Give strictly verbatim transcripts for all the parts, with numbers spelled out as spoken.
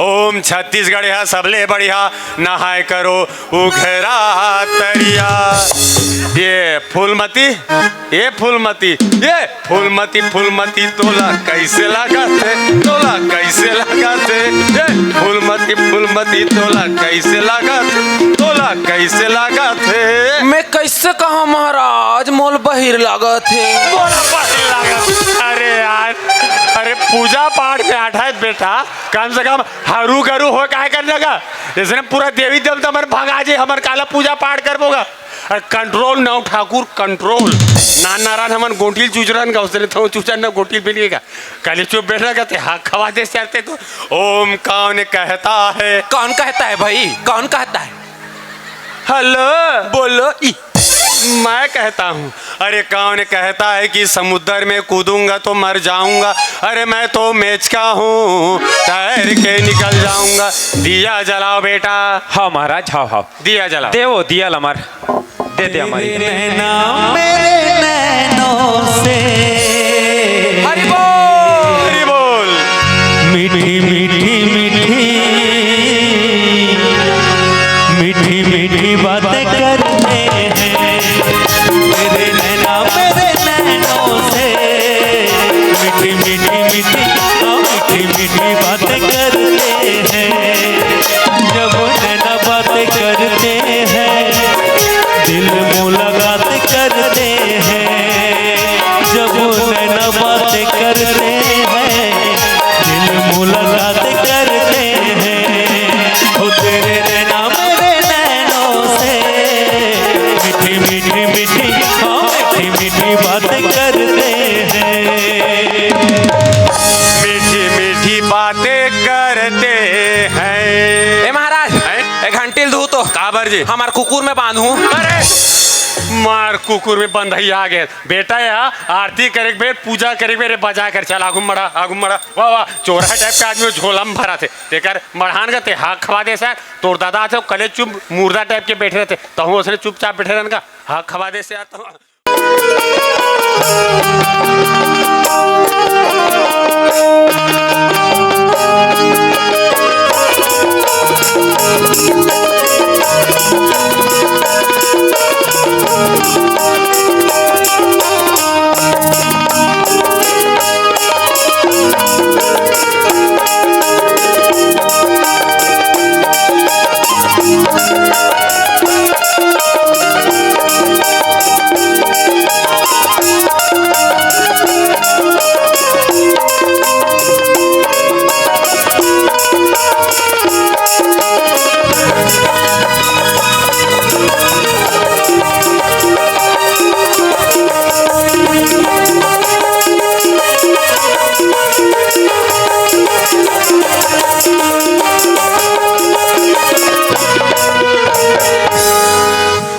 ओम छत्तीसगढ़ ह सबले बढ़िया, नहाय करो उघरा तरिया। ये फूलमती, ये फूलमती, ये फूलमती, फूलमती तोला कैसे लागत हे, तोला कैसे लागत हे, ये फूलमती, फूलमती तोला कैसे लागत, तोला कैसे लागत हे। मैं कैसे कहा महाराज, मोल बहिर लागत हे। मोला बहिर लागत। अरे यार, अरे पूजा पाठ में आठा है बेटा, कम से कम हरू गरू हो काहे करने का? जैसे पूरा देवी देवता मन भगा जे, हमर काला पूजा पाठ करबो गा। अरे कंट्रोल नाउ ठाकुर, कंट्रोल। नान नारायण हमन गोंटिल चुचरन का, उसने तो चुचर ना गोंटिल बिन का। कली चुप बैठना कहते, हाँ खवा दे सरते तो। ओम कौन कहता है? कौन कहता है भाई, कौन कहता है? हेलो, बोलो ई। मैं कहता हूँ। अरे कौन कहता है कि समुद्र में कूदूंगा तो मर जाऊंगा? अरे मैं तो मेचका हूँ, तैर के निकल जाऊंगा। दिया जलाओ बेटा। हाँ महाराज, हाँ हाँ। दिया जलाओ। देवो दिया लमर। दे दे हमारी। तेरे नैना मेरे नैनों से। हरि बोल। हरि बोल। मीठी मीठी मीठी, मीठी मीठी बातें करते हैं। तेरे नैना मेरे नैनों से। मीठी मीठी मीठी, हाँ, मीठी मीठी बातें करते हैं। जब नैना बातें करते हैं, दिल मुलाकात करते हैं। जब नैना बातें करते हैं, दिल मुलाकात करते हैं। ओ तेरे नैना मेरे नैनों से, मीठी मीठी मीठी, हाँ, मीठी मीठी बातें करते हैं। मीठी मीठी बातें करते हैं। ए महाराज, हैं? एक घंटी ल दू तो। काबर जी? हमार कुकुर में बांधू। अरे मार कुकुर में बंधई आ गए। बेटा या आरती करे के बेर, पूजा करे के बेर, बजा कर चल, आगू मड़ा, आगू मड़ा। वाह वाह, चोरहा टाइप का आदमी झोला में भरा थे। तेकर मड़हान का ते हाथ खवा दे सर, तोर दादा थे कले चुप मुर्दा टाइप के बैठे रहते, तहूँ उसने चुपचाप बैठे रहन का, हाथ खवा दे सर, तहूँ।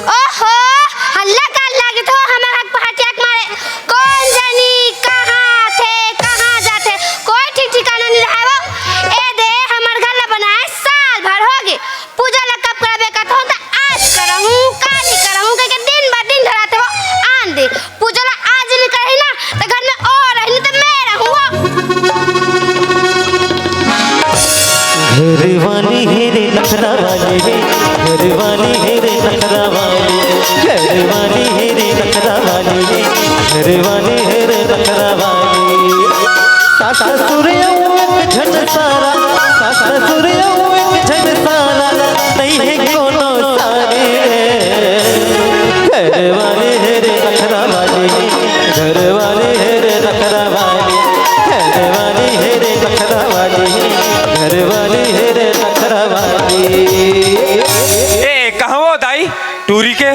ओहो, हल्ला कर लागे तो हमर हक पहाटिया के मारे। कौन जानी कहाँ थे, कहाँ जाथे, कोई ठीक ठिकाना नहीं रहा वो। ए दे, हमर घर ला बनाए साल भर हो गए। पूजा ला कब करबे कहत हो, त आज करहूँ, काली करहूँ, कह के दिन ब दिन धराते हो। आन दे, पूजा ला आज नहीं करही ना, त घर में और रही, नहीं त मैं रहूँ हो। घर वाली हे रे नखरा वाली रे, घर वाली हे रे नखरा वाली, घर वाली हे रे नखरा वाली रे, घर वाली हे रे नखरा वाली। सास ससुर अउ एक झन सारा, सास ससुर अउ एक झन सारा, नहीं हे कोनो सारी रे। घर वाली हे रे नखरा वाली, घर वाली हे रे नखरा वाली, घर वाली हे रे नखरा वाली, घर वाली हे रे नखरा वाली। ए, कहाँ वो दाई? टूरी के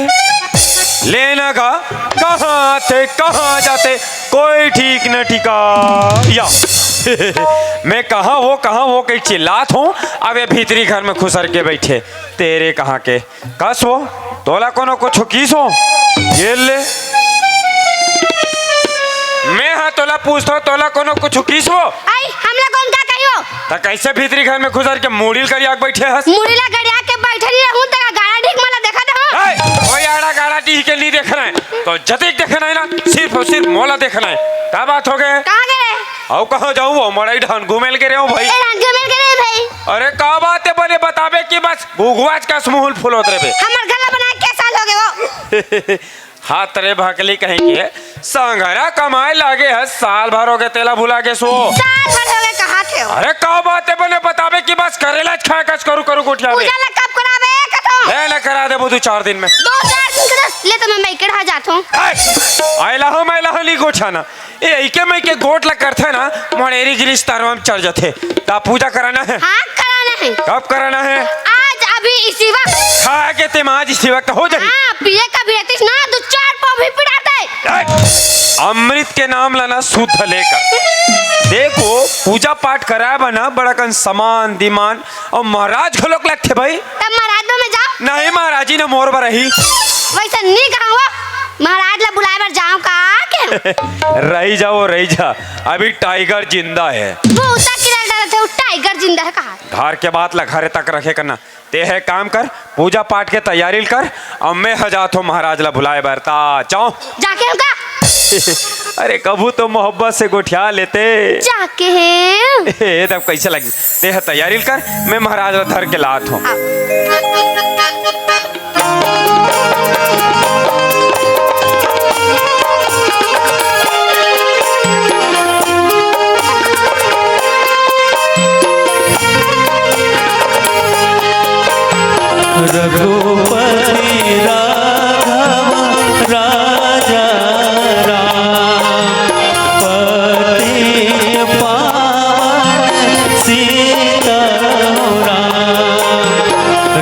लेना का कहाँ थे, कहाँ जाते, कोई ठीक न ठिका। या मैं कहाँ वो, कहाँ वो कहीं चिल्लात हूँ, अब ये भीतरी घर में खुसर के बैठे। तेरे कहाँ के कस वो, तोला कोनो कुछ किस वो? ये ले। मैं हाँ तोला पूछत हूँ, तोला कोनो कुछ किस वो? आई, हमला कौन का कहियो? त कैसे भीतरी घर में घुसर के मुड़ी ल गरिया के बैठे हस? मुड़ी ला गरिया के बैठे नहीं रहूं, त गाड़ा ढीक मला देखत हूं। ए, कोई आड़ा गाड़ा ढीक के नहीं देखना है। तो जतिक देखना है ना, सिर्फ और सिर्फ मोला देखना है। का बात हो गए? कहाँ गए? आओ कहाँ जाऊँ, वो मड़ई ढान घूमे ल गे रहे हो भाई। ए, ढान घूमे ल गे रहे भाई। अरे का बात हे बने बताबे कि बस घुघुआच कस मुँह ल फुलोत रहिबे। हमर घर ला बनाए के साल हो गे वो। हात रे भकली कहीं के, संघरा कमाए लागे हे, साल भर हो गे तेला भुला गेस वो। साल भर हो गे कहाथे वो। अरे का बात हे बने बताबे कि बस करेलाच खाए कस करू करू गोठियाबे। पूजा ला कब कराबे कथों? ए, न करा देबो दू चार दिन में। दू चार दिन के दस, ले तो मैं मइके डहा जाथों। ए, आइला हो, मैं ला हो नी गोठियाना। ए, इके मइके गोठ ला करथे ना, मोर एरी गिरी तरवा म चढ़ जाथे। त पूजा कराना हे। हाँ, कराना हे। कब कराना हे? आज, अभी, इसी वक्त। खा के तेम आज इसी वक्त हो जाही। हाँ, पिए का भी रहतीस ना, दू चार पाव भी पिला दे। ए, अमृत के नाम ला ना शुद्ध लेकर। देखो, पूजा पाठ कराए बर ना बड़ा कन समान, दिमान अउ महाराज घलोक लगथे भाई। तब महाराज बर मैं जाँव? नहीं, महाराज जी ना मोर बर रही। वइसन नी कहँव वो, महाराज ला बुलाए बर जाँव का के? रही जा वो, रही जा, अभी टाइगर जिंदा हे। वो उता किधर डरत हे, वो टाइगर जिंदा हे कहा? घर के बात ला घरे तक रखे करना। तें ह काम कर, पूजा पाठ के तैयारी ल कर, अउ मैं ह जाथों महाराज ला बुलाए बर। त जाँव। जाके होगा? अरे कभू तो मोहब्बत से गोठिया लेते। जाके हे। ए, तब कइसे लगही? तें ह तैयारी ल कर, मैं महाराज ला धर के लात हों। हाँ। रघुपति राघव राजा राम, पतित पावन सीतहु राम।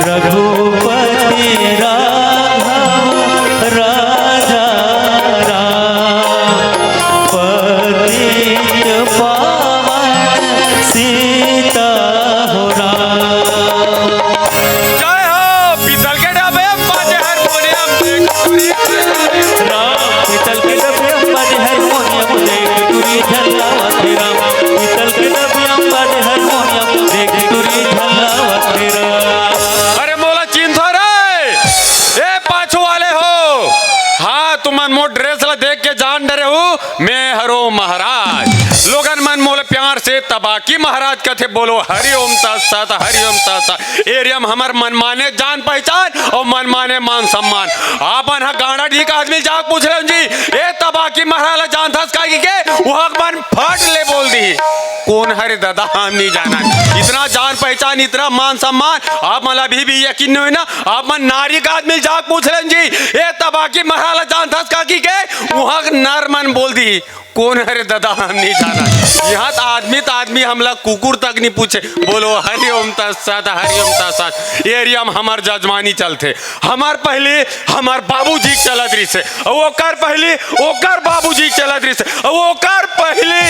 रघुपति राघव राजा राम, पतित पावन सीतहु राम। जय हो, पीतल के डब्बे म बाजे हारमोनियम, देख टुरी झल्ला। राम, पीतल के डब्बे म बाजे हारमोनियम, देख टुरी झल्लावत हे राम। पीतल के डब्बे म बाजे हारमोनियम, देख टुरी झल्लावत हे राम। अरे मोला चिन्हथो रे, ए पाछू वाले हो। हाँ, तुमन मोर ड्रेस ला देख के जान डरे हो, मैं हरों महाराज। लोगन मन मोला प्यार से तबाकी महाराज कथे, बोलो हरि ओम तत्सत, हरि ओम तत्सत। एरिया म हमर मनमाने जान पहचान अउ मनमाने मान सम्मान। आपन ह गांड़ा ढीक आदमी ल जाके पूछ लेन जी, ए तबाकी महाराज ला जानथस का कहिके, उहां के मन फट ले बोल दिही, कोन हरे ददा, हम नी जानन। इतना जान पहचान, इतना मान सम्मान, आप मन ला अभी भी यकीन नी होय ना? आप मन नारी के आदमी ल जाके पूछ लेन जी, ए तबाकी महाराज ला जानथस का कहिके, उहां के नर मन बोल दिही, कोन हरे ददा, हम नी जानन। इहां त आदमी त आदमी, हमला कुकुर तक नी पूछे। बोलो हरि ओम तत्सत, हरि ओम तत्सत। एरिया म हमर जजमानी चलथे। हमर पहिली हमर बाबूजी के चलत रिहिसे, अउ ओकर पहिली ओकर बाबूजी के चलत रिहिसे, अउ ओकर पहिली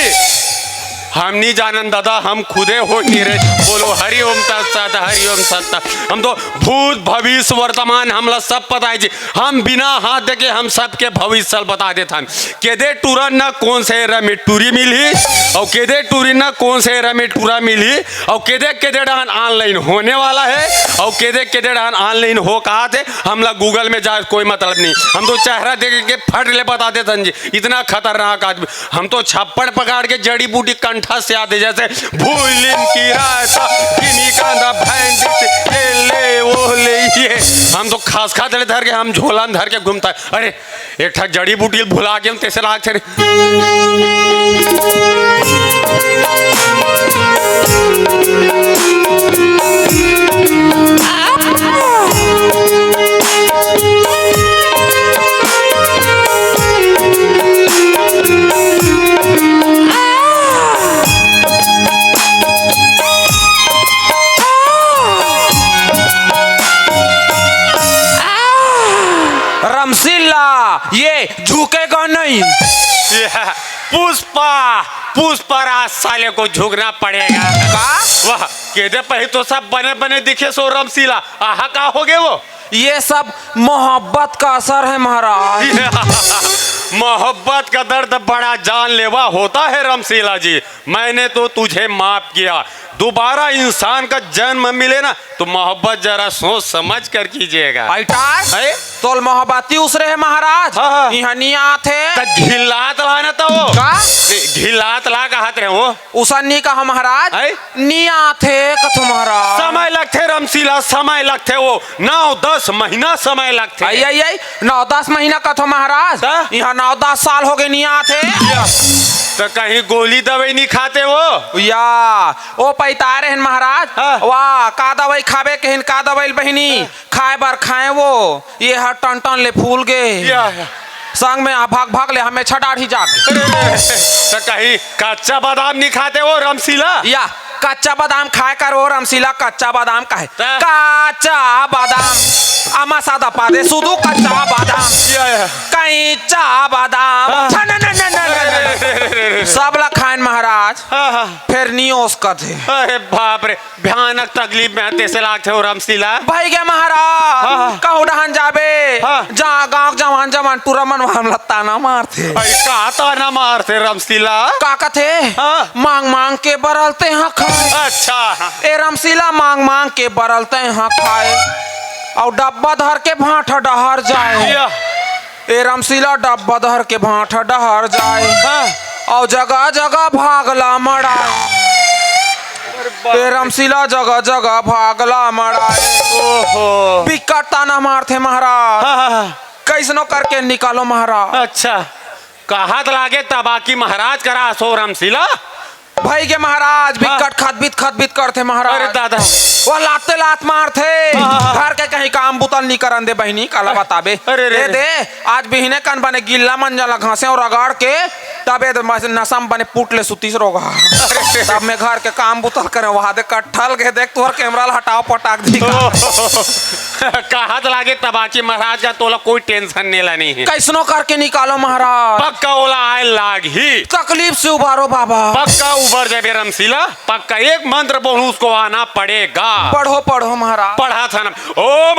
हम नी जानन ददा, हम खुदे होय नी रहेन। बोलो हरि ओम तत्सत, हरि ओम तत्सत। हम तो भूत, भविष्य, वर्तमान, हमला सब पता हे जी। हम बिना हाथ देखे हम सबके भविष्य ल बता देथन। केदे टूरा न कोन से एरा में टूरी मिलही, अउ केदे टूरी न कोन से एरा में टूरा मिलही, अउ केदे केदे डहन online होने वाला हे, अउ केदे केदे डहन online हो कहाथे, हमला Google में जाए कोई मतलब नहीं। हम तो चेहरा देख के फट ले बता देथन जी, इतना खतरनाक आदमी। हम तो छप्पड़ पकड़ के जड़ी बूटी कंठा से आते, जैसे भूलिन की रात, गिनी कांदा भैंस, ये ले, वो ले, ये। हम तो खसखस ले धर के हम झोला म धर के घूमथन। अरे, एक ठा जड़ी बूटी भुला गेंव, तइसे लागथे रे। रमशीला, ये झुकेगा नहीं। ये पुष्पा, पुष्पराज साले को झुकना पड़ेगा। का? वाह, केदे पहिली तो सब बने बने दिखेस वो रमशीला, आहा का हो गे वो? ये सब मोहब्बत का असर है महाराज। मोहब्बत का दर्द बड़ा जानलेवा होता है रमशीला जी, मैंने तो तुझे माफ किया। दोबारा इंसान का जन्म मिले ना, तो मोहब्बत जरा सोच समझ कर कीजिएगा। अइटार, हैं? तोल मोहब्बती उसरे हे महाराज। हाँ, हाँ। इहाँ नी आथे। त घिल्लात ला ना त वो। का? ए, घिल्लात ला कहत रहे वो। उसन नी कहा महाराज। हैं? नी आथे कथो महाराज। थे रमसीला, समय लगथे वो, नौ दस महीना समय लगथे। आई, आई, आई, नौ दस महीना कथो महाराज, त? इहाँ नौ दस साल हो गे, नी आथे। या, त कहीं गोली दवाई नी खाते वो? या, ओ पैतारे हन महाराज। हाँ। वाह, का दवाई खाबे कहिन, का दवाई बहिनी? हाँ। खाए बर खाए वो, ये हर टन टन ले फूल गे। या, या। संग में आ भाग भाग ले हमें छडाढ़ी जाग। अरे, अरे, अरे, त कहीं कच्चा बादाम नी खाते वो रमसीला? या, कच्चा बादाम खाए कर वो रमसीला, कच्चा बादाम कहे। त? कच्चा बादाम, अमा सादा पादे सुदू कच्चा बादाम। या, या। कच्चा बादाम। हाँ। छन न न न न न। अरे, अरे, अरे, अरे, अरे। सब ला खाएन महाराज। हाँ, हाँ। फेर नी ओसकत हे। अरे बाप रे, भयानक तकलीफ में हते से लागथे ओ रमसीला। भई गे महाराज, हाँ, हाँ। कहूँ डहन जाबे, हाँ। जा गाँव जवान जवान टूरा मन हमला ताना मारथे। अरे का ताना मारथे रमसीला? का कथे? हाँ। मांग मांग के बरलते हाँ खाए। अच्छा। ए रमसीला मांग मांग के बरलते हाँ खाए। अउ डब्बा धर के भांठा डहर जाए। या। ए रमसीला डब्बा धर के भांठा डहर जाए। हाँ। अउ जगह जगह भागला मड़ाए। ए रमसीला जगह जगह भागला मड़ाए। ओहो। बिकट ताना मारथे महाराज। हाँ, हाँ, हाँ। कइसनो करके निकालो महाराज। अच्छा। कहत लागे तबाकी महाराज करा सो रमसीला। भई गे महाराज, हाँ। बिकट खदबित खदबित करथे महाराज। अरे दादा। वो लाते लात मारथे। हाँ, हाँ, हाँ। घर के कहीं काम बुतल नी करन दे बहिनी, काला बताबे। अरे रे ए रे। दे, आज बिहने कन बने गिल्ला मंजा ला घासे अउ रगड़ के, तबे तो मस-, नसम बने पुट ले सुतीस रोगा। अरे रे। तब मैं घर के काम बुतल करे, वहां दे कट्ठल के देख, तोहर कैमरा ला हटाओ पटाक दी का। ओहो। कहत लागे तबाकी महाराज का तोला कोई टेंशन नेला नहीं है। कइसनो करके निकालो महाराज। पक्का ओला आए लाग ही। तकलीफ से उबारो बाबा। पक्का उबर जाबे रमसीला। पक्का एक मंत्र बोलूं, उसको आना पड़ेगा। पढ़ो, पढ़ो महाराज। पढ़ा था ना। ओम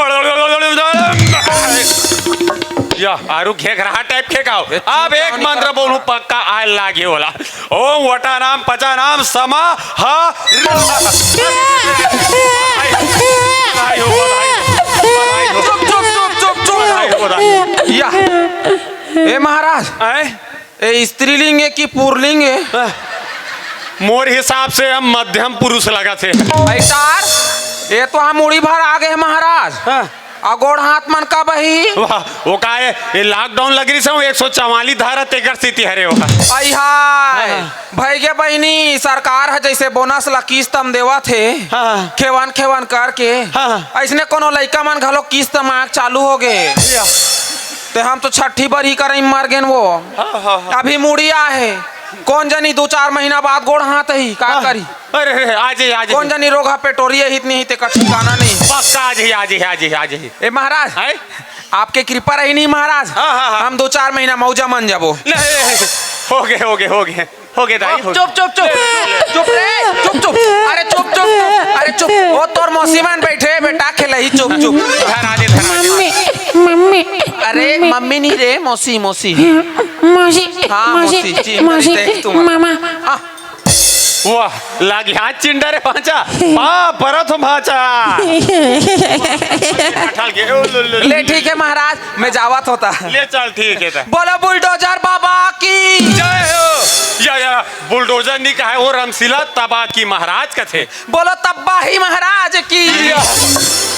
या आरू घेघरा टाइप के गाओ। अब एक मंत्र बोलूं, पक्का आए लागे ओला। ओम वटानाम पचानाम समा हा रा। बधाई हो, बधाई हो, बधाई हो। चुप, चुप, चुप, चुप, चुप। बधाई हो, बधाई हो। या। ए महाराज, आए? ए स्त्रीलिंग है कि पुरलिंग है? आह, मोर हिसाब से हम मध्यम पुरुष लगथे। ऐसा? ये तो हम उड़ी भर आ गए महाराज। हाँ। आ गोड़ हाथ मन का बही? वाह, वो का है, ये लॉकडाउन लग रही से, वो एक सौ चवालीस धारा तेकर स्थिति हरे हो। आई हाय। हाँ। भई गे बहिनी, सरकार ह जइसे बोनस ला किस्त म देवत हे, हाँ। खेवन खेवन करके, हाँ। अइसने कोनो लइका मन घलो किस्त मांग चालू हो गे। या। ते हम तो छठी बर ही करई मर गेन वो। हाँ, हाँ, हाँ। अभी मुड़ी आहे, कोन जनी दू चार महीना बाद गोड़ हाथ ही, का हाँ। करी? अरे, अरे, आ जाइए, आ जाइए। कोन जनी रोगहा पेटोरी ही इतनी ही, तेकर ठिकाना नहीं। पक्का आ जाइए, आ जाइए, आ जाइए, आ जाइए। ए महाराज, हैं? आपके कृपा रही नहीं महाराज, हाँ, हाँ, हाँ। हम दो चार महीना मौजा मन जाबो। नहीं, हो गए, हो गए, हो गए, हो गए दाई, हो गए। चुप, चुप, चुप, चुप रे, चुप, चुप, अरे चुप, चुप, चुप, अरे चुप, ओ तोर मौसी मन बैठे बेटा, खेलही, चुप, चुप। धरा दे, धरा दे। मम्मी, मम्मी, अरे मम्मी। मम्मी नहीं रे, मौसी, मौसी। मौसी, हाँ, मौसी, मौसी, जी, मौसी, मौसी, देख तू। मामा। हाँ। वाह, लागी हाथ चिंडा रे भांचा। वाह, परत हो भांचा। ठाल के, ओ, लो, लो, लो। ले, ठीक है महाराज, मैं जावत होता। ले चल, ठीक है त। बोलो बुलडोजर बाबा की। जय हो। या, या, बुलडोजर नी कहे, वो रमसीला तबाकी महाराज कथे। बोलो तब्बाही महाराज की। या,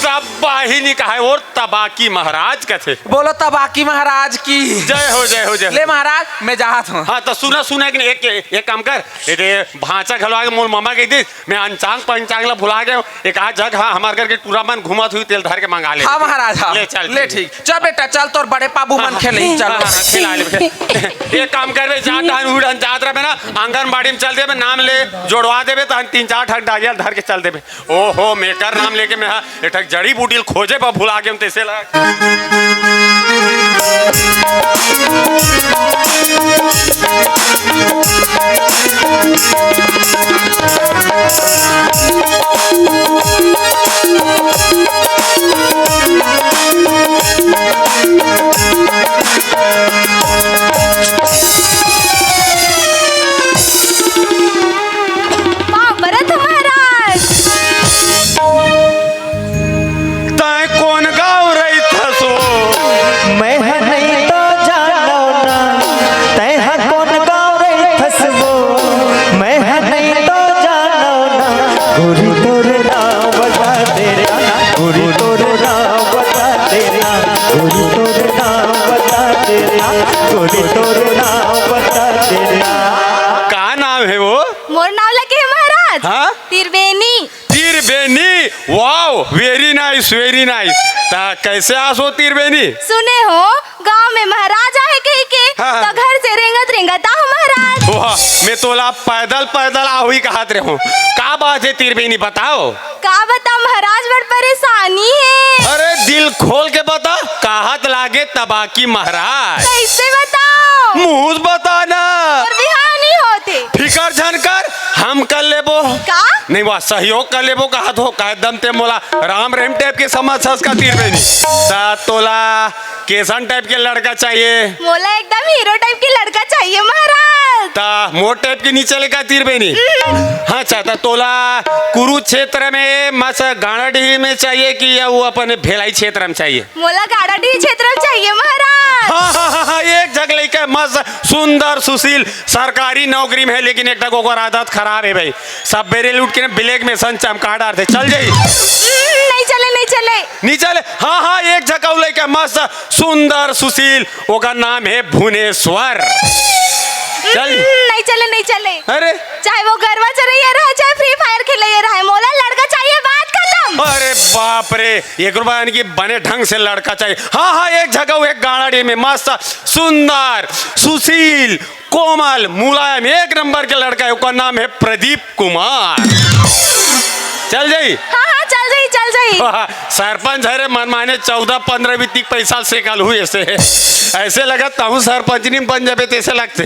तब्बाही नी कहे, वो तबाकी महाराज कथे। बोलो तबाकी महाराज की। जय हो, जय हो, जय हो। ले महाराज, मैं जात हूँ। हाँ, तो सुना, सुना कि नहीं, एक, एक, एक काम कर, ये दे, भांचा घलो आगे, मोर ममा कहि दिस, मैं अंचांग पंचांग ला भुला गयो। एक आध जगह, हाँ, हमार घर के टूरा मन घूमत हुई, तेल धर के मंगा ले। हाँ महाराज, हाँ। ले चल, ले ठीक। ठीक। चल बेटा, चल, तोर बड़े पाबू मन हाँ, खेलही, चल। हाँ, हाँ, खेला ले। एक काम करबे, जा, डहन उड़न जात रहबे ना, आंगनबाड़ी में चल देबे, नाम ले, जोड़वा देबे, तहन तीन चार ठक डालिया धर के चल देबे। ओहो, मेकर नाम लेके मैं हा, ए ठक जड़ी बूटी ल खोजे पर भुला गेम तइसे लग। वाह, भरत महाराज। तैं कोन गाँव रहिथस ओ? मैं ह नहीं तो जानव ना, तैं ह कोन गाँव रहिथस ओ? मैं ह नहीं तो जानव ना, गोरी तोर Wow, very nice, very nice। त कैसे आस हो तीर बेनी? सुने हो, गांव में महाराज आहे कहिके, हाँ, हाँ। त घर से रेंगत रेंगत आहूं महाराज। वाह, मैं तोला पैदल पैदल आहूं ही कहत रेहेंव। का बात हे तीर बेनी, बताओ। का बताओं महाराज, बड़ परेशानी हे। अरे दिल खोल के बता, कहत लागे तबाकी महाराज। कैसे बताओं? मुंह से बता ना। अउ बिहाव नइ होत हे। फिकर झन कर, हम कर लेबो। का? नहीं, वाह, सहयोग कर लेबो, कहा तो, का एकदम ते मोला राम रहीम type के समझ हस का तीर बेनी। त तोला कैसन type के लड़का चाहिए? मोला एकदम हीरो type के लड़का चाहिए महाराज। त मोर type के नइ चले का तीर बेनी? हम्म। हाँ, अच्छा, त तोला कुरुक्षेत्र में मस गाड़ाडीह में चाहिए कि या वो अपन भेलाई क्षेत्र में चाहिए? मोला गाड़ाडीह क्षेत्र में चाहिए महाराज। हाँ, हाँ, हाँ, हाँ, एक झक लइका मस्त, सुंदर, सुशील, सरकारी नौकरी में हे, लेकिन एक ठक ओकर आदत खराब हे भाई। सबेरे ले उठ के ना black में सन चमका डारथे, चल जाही। हम्म, नइ चले, नइ चले। नइ चले? हाँ, हाँ, एक झक अउ लइका मस्त, सुंदर, सुशील, ओकर नाम हे भुवनेश्वर। चल। हम्म, नइ चले, नइ चले। अरे। चाहे वो गरवा चरइया रहे, चाहे Free Fire खेलइया रहे, मोला लड़का चाहिए, बात खतम। अरे बाप रे, एकरो बर यानी कि बने ढंग से लड़का चाहिए। हाँ, हाँ, एक झक अउ, एक गाड़ाडीह में मस्त, सुंदर, सुशील, कोमल, मुलायम, एक नंबर के लड़का हे, ओकर नाम हे प्रदीप कुमार। चल जाही? हाँ, हाँ, चल जाही, चल जाही। सरपंच हरे मनमाने, चौदह पंद्रह बित्ती के पैसा सेकल हुए से। ऐसे लगत तहूँ सरपंचनी में बन जाबे, तैसे लगथे।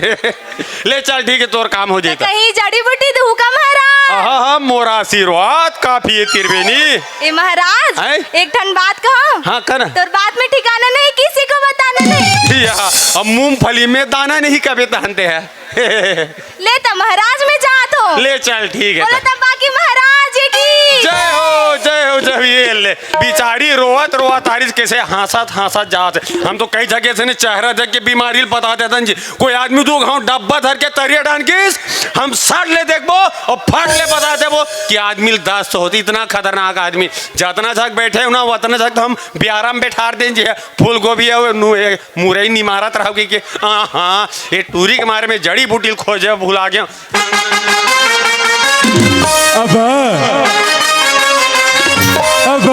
ले चल, ठीक हे, तोर काम हो जाही त। कहीं जड़ी बूटी दूँ का महाराज? हाँ, हाँ, मोर आशीर्वाद काफी हे तीर बेनी। ए महाराज, हैं? एक ठन बात कहूँ? हाँ, कह ना। तोर बात में ठिकाना नहीं, किसी को बताना नहीं। या, अब मूंगफली में दाना नहीं कबे तानते हैं। ले त महाराज, मैं जात हों। ले चल, ठीक हे। बोलो त बाकी महाराज की। जय हो, जय हो, जय हो। ये ले, बिचारी रोवत रोवत आरिस, कैसे हाँसत हाँसत जात हे। हम तो कई झक ऐसे ने चेहरा देख के बीमारी ल बता देथन जी। कोई आदमी दू घांव डब्बा धर के तरिया डाहन गिस, हम सट ले देखबो अउ फट ले बता देबो कि आदमी ल दस्त होत हे। इतना खतरनाक आदमी। जतना झक बैठे हो ना, वतना झक तो हम बियारा में बैठार देन जी। फूलगोभी अउ नु-, ए, मुरई निमारत रहोगे कि, हाँ, हाँ, ये टूरी के मारे में जड़ी बूटी ल खोजे भुला गेंव। अब, अब।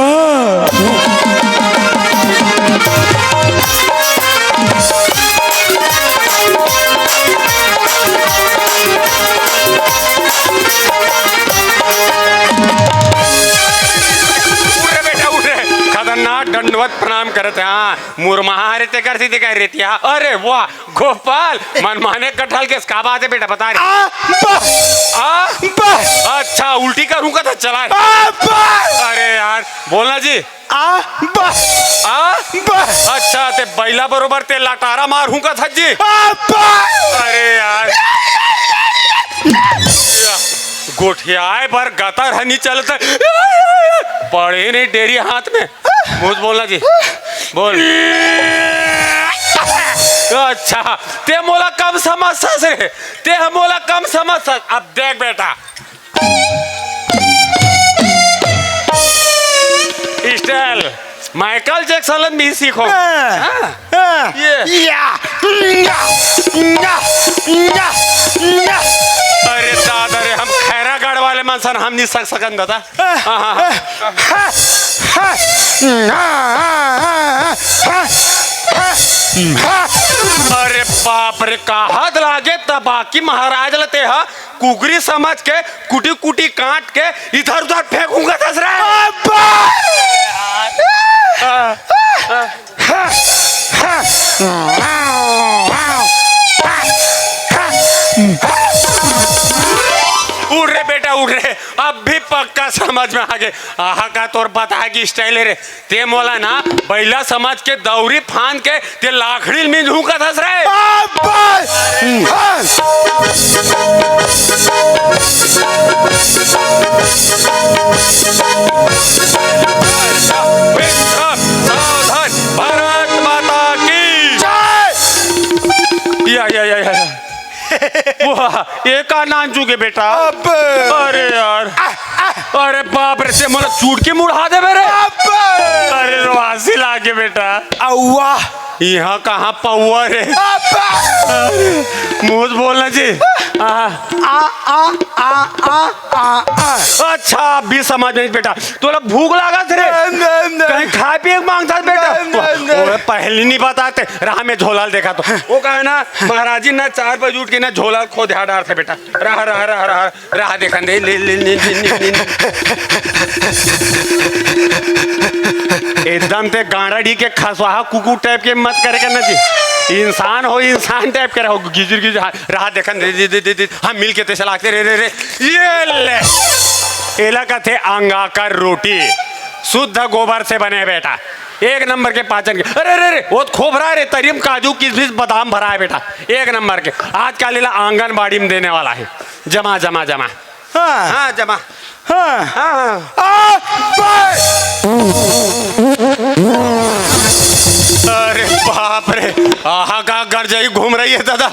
उठ रे बेटा, उठ रे। खतरनाक दंडवत प्रणाम करत हे, हाँ। मुरमाहा हरे तेकर सेती कहे रेतिहा। अरे वाह, गोपाल, मनमाने कटहल के का बात हे बेटा, बता रे। आ, बा। आ? बा। अच्छा, उल्टी करूँ का त चला। आ, बा। अरे यार, बोलना जी। आ, बा। आ? बा। अच्छा, ते बइला बरोबर ते लटारा मारहूँ का था जी। आ, बा। अरे यार। गोठियाए बर गतर ह नइ चलत। पड़े नहीं डेरी हाथ में। मुंह से बोलना जी, बोल। अच्छा, ते मोला कम समझथस रे, ते ह मोला कम समझथस। अब देख बेटा, style माइकल जैक्सन ल भी सीखो। हाँ। हाँ। हाँ। ये। या, या, या, या, या। अरे दादा रे, हम खैरागढ़ वाले मन सन हम नइ सक सकन दादा। अरे बाप रे, कहत लागे तबाकी महाराज ल ते ह कुकरी समझ के कुटी कुटी काट के इधर उधर फेंकहूँ का थस रे। उठ रे बेटा, उठ रे, अब भी पक्का समझ में आ गे। आहा, का तोर बताए के style हे रे। ते मोला ना बइला समझ के दौरी फांद के ते लाखड़ी ल मिंजहूँ का थस रे। अब्बा! हाँ। सावधान, भारत माता की जय। या, या, या, या। वाह, ये का नान चुके बेटा? अबे। अरे यार। अरे बाप रे, ते मोला चुटकी मुड़ा देबे रे। अबे। अरे वासी लागे बेटा। अउवा। इहाँ कहाँ पौवा रे? अब्बा। अरे, मुँह से बोलना जी। आ। आ, आ, आ, आ, आ, आ। अच्छा, अभी समझ में बेटा। तोला भूख लागत रे? नहीं, नहीं, नहीं। कहीं खाए पिए के मांगता बेटा? नहीं, नहीं, नहीं। ओए, पहली नहीं बताते, राह में झोला देखा तो। वो कहे ना, महाराज जी ना चार बजे उठ के ना झोला खोद डारथे बेटा। रहा, रहा, रहा, रहा। रहा देखन दे, ले, ले, ले। एकदम ते गांडा डी के खसवाहा कुकुर टाइप के मत करे करना जी। इंसान हो, इंसान टाइप के रहो, गिजुर गिजुर। हाँ, रहा देखन दे, दे, दे, दे, दे। हाँ, मिल के तैसे लागते रे, रे, रे। ये ले। एला कथे अंगाकर रोटी। शुद्ध गोबर से बने बेटा। एक नंबर के पाचन के। अरे, अरे, अरे, वो तो खोबरा रे, तरी म काजू, किशमिश, बादाम भरा है बेटा। एक नंबर के। आजकल एला आंगनबाड़ी में देने वाला है। जमा, जमा, जमा। हाँ। हाँ, जमा। हाँ। हाँ, हाँ। आ, बस। अरे बाप रे, आहा का गरजई घूम रही है दादा।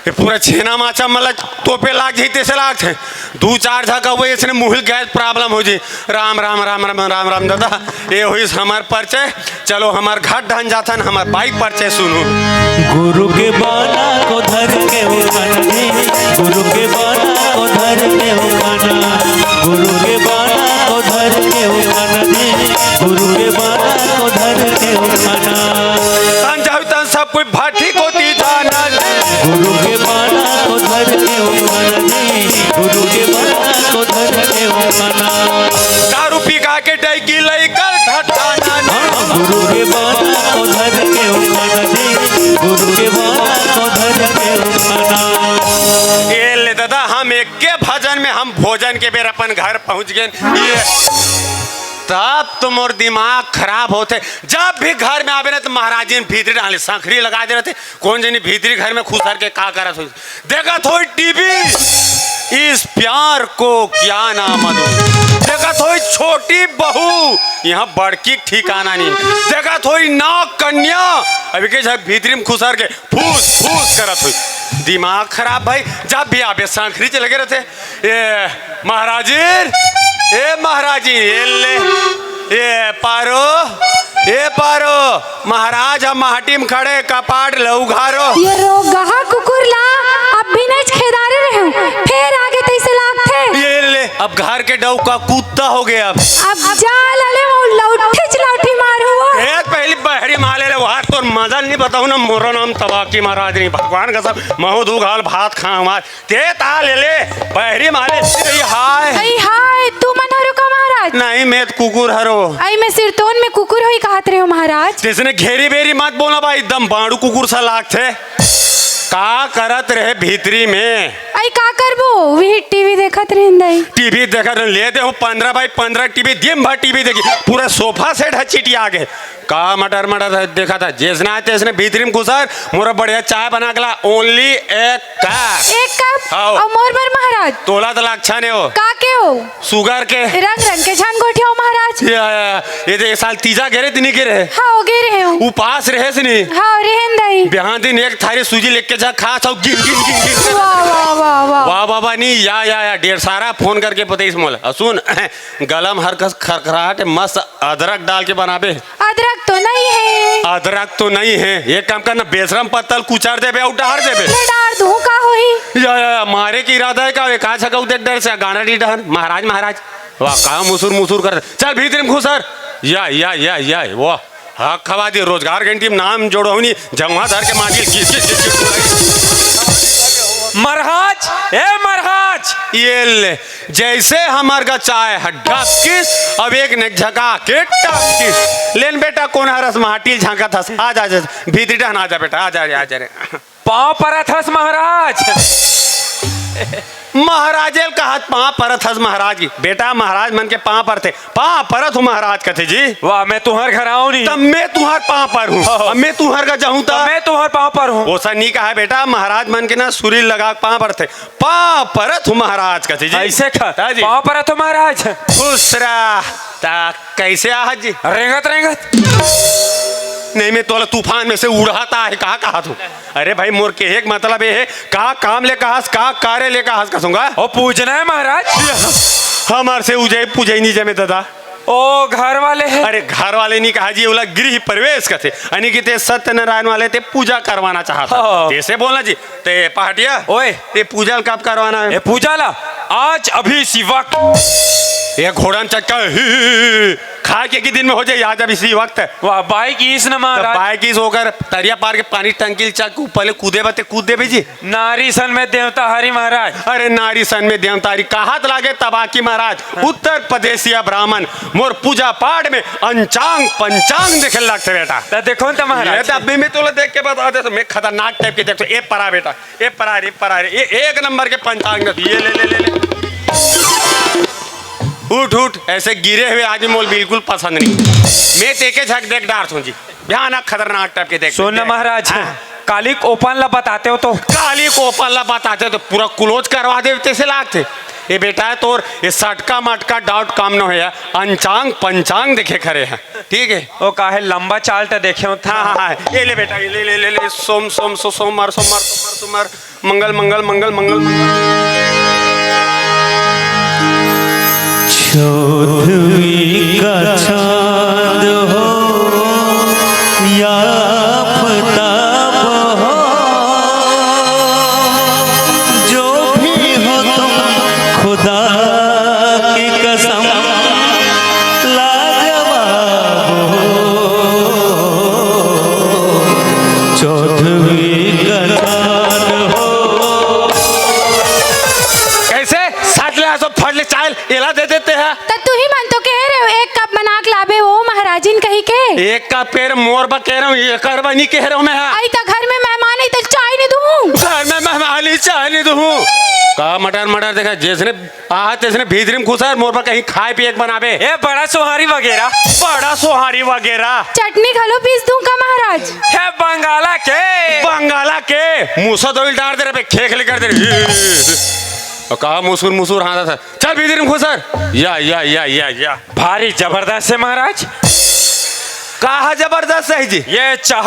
ये पूरा छेना माचा मतलब तोपे लाग जाई तैसे लागथे। दू चार झका हुए इसने मुहिल गैस प्रॉब्लम हो जी। राम, राम, राम, राम, राम, राम दादा। ये होइस हमर परिचय। चलो, हमर घर ढन जाथन, हमर बाइक परिचय सुनू। गुरु के बाला को धर के उठाना दे, गुरु के बाला को धर के उठाना, गुरु के बाला को धर के उठाना दे, गुरु के बाला को धर के उठाना। तन जाऊ तन सब कोई भाटी कोती जाना दे। गुरु के बाला को धर के उठाना दे, गुरु के बाला को धर के उठाना। दारू पी खा के डैकी लइका ठठाना दे। हाँ, गुरु के बाला को धर के उठाना दे, गुरु के बाला को धर के उठाना। ये ले दादा, हम एक के भजन में हम भोजन के बेर अपन घर पहुंच गए। ये तब तो मोर दिमाग खराब होथे। जब भी घर में आवे ना तो महाराज जी भीतरी डाले सांखरी लगा दे रहते। कौन जनी भीतरी घर में खुसर के का करत होई? देखत होई टीवी, इस प्यार को क्या नाम दूं? देखत होई छोटी बहू, यहाँ बड़की ठिकाना नहीं। देखत होई नाग कन्या, अभी के जब भीतरी में खुसर के फूस फूस करत होई। दिमाग खराब भाई, जब भी आवे सांखरी च लगे रहते। ए महाराजी, ए महाराजी, ए ले, ए पारो, ए पारो, महाराज हम माटी में खड़े, कपाट ल उघारो। ये रोगहा कुकुर ला अब भी नहीं खेदारे रहे हूँ, फेर आगे तैसे लागथे। ये ले, अब घर के डौका कुत्ता हो गया अब। अब जा लले वो लौठी च लौठी मारू वो। ए पहली बहरी माले ले, वहाँ तोर मजा नहीं बताऊँ ना, मोरो नाम तबाकी महाराज नहीं, भगवान कसम, महू दू गाल भात खा हमार। ते ता ले ले, बहरी माले सिरई हाय। अई हाय, तू मन हरो का महाराज? नहीं, मैं तो कुकुर हरो। अई मैं सिरतोन में कुकुर होई कहत रहे हो महाराज। तेसने घेरी बेरी मत बोला भाई, एकदम बाड़ू कुकुर सा लागथे। का करत रहे भीतरी में? अई का करबो, वही टीवी देखत रहे दाई। टीवी देखत रहे, ले दे हो पन्द्रह बाई पन्द्रह टीवी, दिन भर टीवी देखी, पूरा सोफा सेट ह चिटिया गे। का मटर मटर देखत हे, जैसने आए तैसने भीतरी में घुसर, मोरा बढ़िया चाय बना के ला, only एक कप। एक कप? हाँ। अउ मोर बर महाराज? तोला तो लागछा ने हो। का के हो? सुगर के। रंग रंग के झन गोठियाओ महाराज। या, या, या। ये देख साल तीजा गेरे दिनी गेरे। हाँ, गेरे हूँ। उपास रहे से नहीं। हाँ, रहेन दाई। बिहान दिन एक थारी सूजी लेके जा, खा सब गिन गिन गिन गिन। वाह, वाह, वाह, वाह। वाह बाबा नहीं, या, या, या, ढेर सारा फोन करके बताइस मोला। अ, सुन, गलम हर कस खरखराहट हे, मस्त अदरक डाल के बनाबे। अदरक तो नहीं है। अदरक तो नहीं है, एक काम करना, बेसरम पत्तल कुचर देबे अउ डार देबे। ले डार दूँ, का होही? या, या, या, मारे के इरादा हे का? एक आध छका देख डर से गाना नहीं डहन, महाराज, महाराज। वाह, का मुसुर मुसुर कर। चल भीतरी में घुसर। या, या, या, या, वाह। हाँ, खवा दे, रोजगार घंटी में नाम जोड़ो नहीं, जंगवा धर के मार के किस, किस, किस, किस। महाराज, ए महाराज। ये ले, जैसे हमर गा चाय ह ढपकिस, अब एक ने झका के टपकिस। लेन बेटा, कोन हरस माटी झांकत हस? आ जा, जा, भीतरी डहन आ जा बेटा, आ जा रे, आ जा रे। पाँव परत हस महाराज। महाराजेल कहत पाँव परत हस महाराज की। बेटा, महाराज मन के पाँव परथे। पाँव परत हूँ महाराज कथे जी। वाह, मैं तुहर घर आऊँ नहीं। तब मैं तुहर पाँव पर हूँ। हाँ। अब मैं तुहर घर जाऊँ तब तब मैं तुहर पाँव पर हूँ। ओसा नहीं कहा बेटा, महाराज मन के ना सुरी लगा के पाँव परथे। पाँव परत हूँ महाराज कथे जी। ऐसे खा। हाँ जी। पाँव परत हूँ महाराज। खुश रह। ता कैसे आहत जी? रेंगत रेंगत। नहीं, मैं तोला तूफान में से उड़ाता है, कहा कहा तू? अरे भाई, मोर के एक मतलब ये है, का काम ले कहस, का कार्य ले कहस, कसूंगा। ओ, पूजना है महाराज। हमार से उजे पूजे नहीं जमे दादा। ओ घर वाले हे। अरे घर वाले नहीं कहा जी, ओला गृह प्रवेश कथे। यानी कि ते सत्यनारायण वाले ते पूजा करवाना चाहत हे। हाँ। तैसे बोलना जी। ते पहाटिया, ओए। ते पूजा कब करवाना हे? ए पूजा ला आज अभी इसी वक्त। ये घोड़न चक्का ही, ही, ही, ही। खाए के, के दिन में हो जाए, आज अभी इसी वक्त। वाह, बाई किस न त महाराज। बाई किस होकर तरिया पार के पानी टंकी ल चक ऊपर ले कूदे बते कूद देबे जी। नारी सन में देवता हरी महाराज। अरे नारी सन में देवता हरी, कहात लागे तबाकी महाराज। उत्तर प्रदेशिया ब्राह्मण मोर पूजा पाठ में अंचांग पंचांग देखे लगथे बेटा। त देखो न त महाराज। ये त अभी मैं तोला देख के बता देथों, मैं खतरनाक टाइप के देखथों। ए परा बेटा, ए परा रे, परा रे, ये एक नंबर के पंचांग देखे। ये ले, ले, ले, ले। उठ, उठ, ऐसे गिरे हुए आदमी मोल बिल्कुल पसंद नहीं। मैं तेके झक देख डारथों जी। भयानक खतरनाक टाइप के देख सुन ना देख। महाराज, हाँ। काली कोपन ला बताते हो तो। काली कोपन ला बताते हो तो पूरा close करवा देते से लागथे। ये बेटा तोर ये सटका मटका doubt काम न होया, अंचांग पंचांग देखे खरे हे, ठीक हे। ओ काहे लंबा चाल त देखे हो था। हाँ, हाँ, हाँ, ये ले बेटा, ये ले, ले, ले, ले, सोम, सोम, सो, सोमवार, सोमवार, सोमवार, सोमवार, मंगल, मंगल, मंगल, मंगल, मंगल। चौदहवीं का चांद हो या आफताब हो, जो भी हो तुम, खुदा की कसम, लाजवाब हो, चौदहवीं का चांद हो। कैसे? साथ ले आ, सब फट ले, चाय एला दे देते हैं। त तुही मन तो कहे रहे हो, एक कप बना के लाबे ओ महाराजिन कही के। एक कप कहे रहे, मोर बर कहे रहे हो, एकर बर नहीं कहे रहे हो मैं, हाँ। आई त घर में मेहमान आई त चाय नहीं दूँ। घर में मेहमान आई चाय नहीं दूँ। का मटर मटर देखा, जैसने आहा, तैसने भीतरी में घुसा, मोर बर कहीं खाए पिए के बनाबे। ए, बड़ा सोहारी वगैरह। बड़ा सोहारी वगैरह। चटनी घलो पीस दूँ का महाराज? हे बंगाला के। बंगाला के। मूसा दो डार दे रे बे, खेखले कर दे रे। अउ कहा मुसुर मुसुर हाँसत हे। चल भीतरी में घुसर। या, या, या, या, या। भारी जबरदस्त हे महाराज। कहा जबरदस्त हे जी? ये चाह।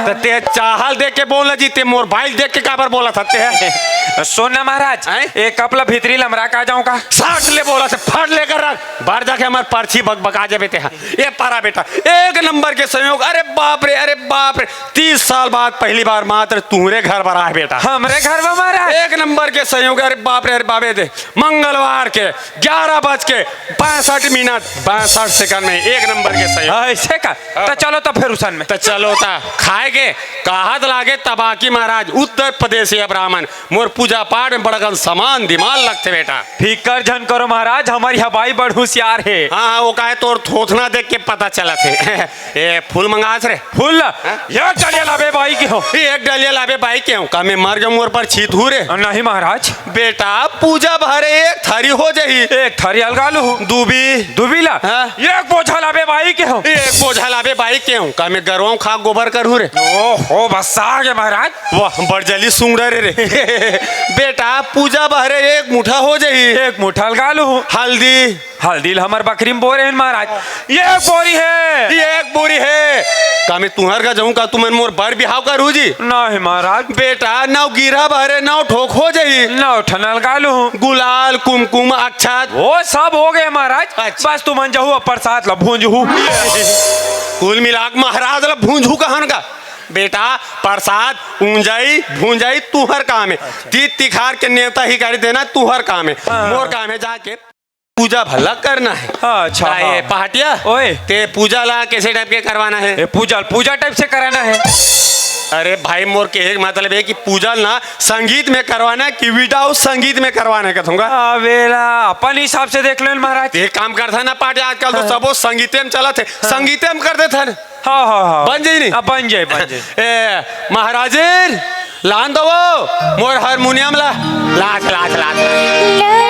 त ते चाह ल देख के बोल जी, ते मोर बाई ल देख के काबर बोलत हस ते? सुन ना महाराज, हैं? एक कप ला भीतरी लमरा का जाऊं का? साठ ले बोलत हे, फट लेकर रख। बाहर जाके हमर पर्ची बकबका जाबे ते हा। ए पारा बेटा, एक नंबर के संयोग। अरे बाप रे, अरे बाप रे। तीस साल बाद पहली बार मात्र तुहरे घर बर आए बेटा। हमरे घर बर महाराज? एक नंबर के संयोग। अरे बाप रे, अरे बाबे दे। मंगलवार के ग्यारह बज के पैंसठ मिनट, पैंसठ सेकंड में एक नंबर के संयोग। हाँ, ऐसे का? हाँ। त चलो त फिर उसन में। त चलो त खाए के। कहात लागे तबाकी महाराज, उत्तर प्रदेशिया ब्राह्मण। मोर पूजा पाठ में बड़कन समान दिमाग लगथे बेटा। फिकर झन करो महाराज, हमर इहाँ बाई बड़ हुसियार हे। हाँ, हाँ, ओ काहे तोर थोथना देख के पता चलत हे। ए, फूल मंगास रे। फूल? हाँ? एक डलिया लाबे बाई के हो। एक डलिया लाबे बाई के हो। का मैं मर जाऊं मोर पर छीत हूँ रे? नहीं महाराज। बेटा, पूजा भरे एक थारी हो जाही। एक थारी अलगा लूँ। दूबी। दूबी ला? हाँ। एक बोझा लाबे बाई के हो। एक बोझा लाबे बाई के हो। का मैं गरवा खा गोबर करहूँ रे? ओहो, बस आ गए महाराज। वाह, बड़ जल्दी सूंघ डरे रे। बेटा, पूजा बहरे एक मुठा हो जाही। एक मुठा लगा लूँ। हल्दी। हल्दी ल हमर बकरी में बोरे हन महाराज। ये एक बोरी हे। ये एक बोरी हे। का मैं तुंहर घर जाऊं का तुमन मोर बर बिहाव करहू जी? नहीं महाराज। बेटा, नौ गिरा बहरे नौ ठोक हो जाही। नौ ठन लगा लूँ। गुलाल, कुमकुम, अक्षत। वो सब हो गए महाराज। अच्छा। बस तुमन जहू अब प्रसाद ला भूंजहू। कुल मिला के महाराज ला भूंजहू कहन का? बेटा, प्रसाद ऊंजई भूंजई तुहर काम हे। अच्छा। तीत तिखार के नेवता हिकारी देना तुहर काम हे। हाँ। मोर काम हे जाके पूजा भला करना हे। हाँ, अच्छा, काहे हाँ। पहाटिया? ओए। ते पूजा ला कैसे टाइप के करवाना हे? ए, पूजा, पूजा टाइप से कराना हे। अरे भाई, मोर कहे के मतलब हे कि पूजा ना संगीत में करवाना हे कि without संगीत में करवाना हे, कथूंगा। अबे ला, अपन हिसाब से देख लो न महाराज। एक काम करथन ना पहाटिया, आजकल तो हाँ। सबो संगीते में चलत हे, हाँ। संगीते में कर देथन। हाँ, हाँ, हाँ। बन जाई नहीं? हाँ, बन जाई, बन जाई। ए, महाराजिन, लान दो वो, मोर हारमोनियम ला। लाच, लाच, लाच।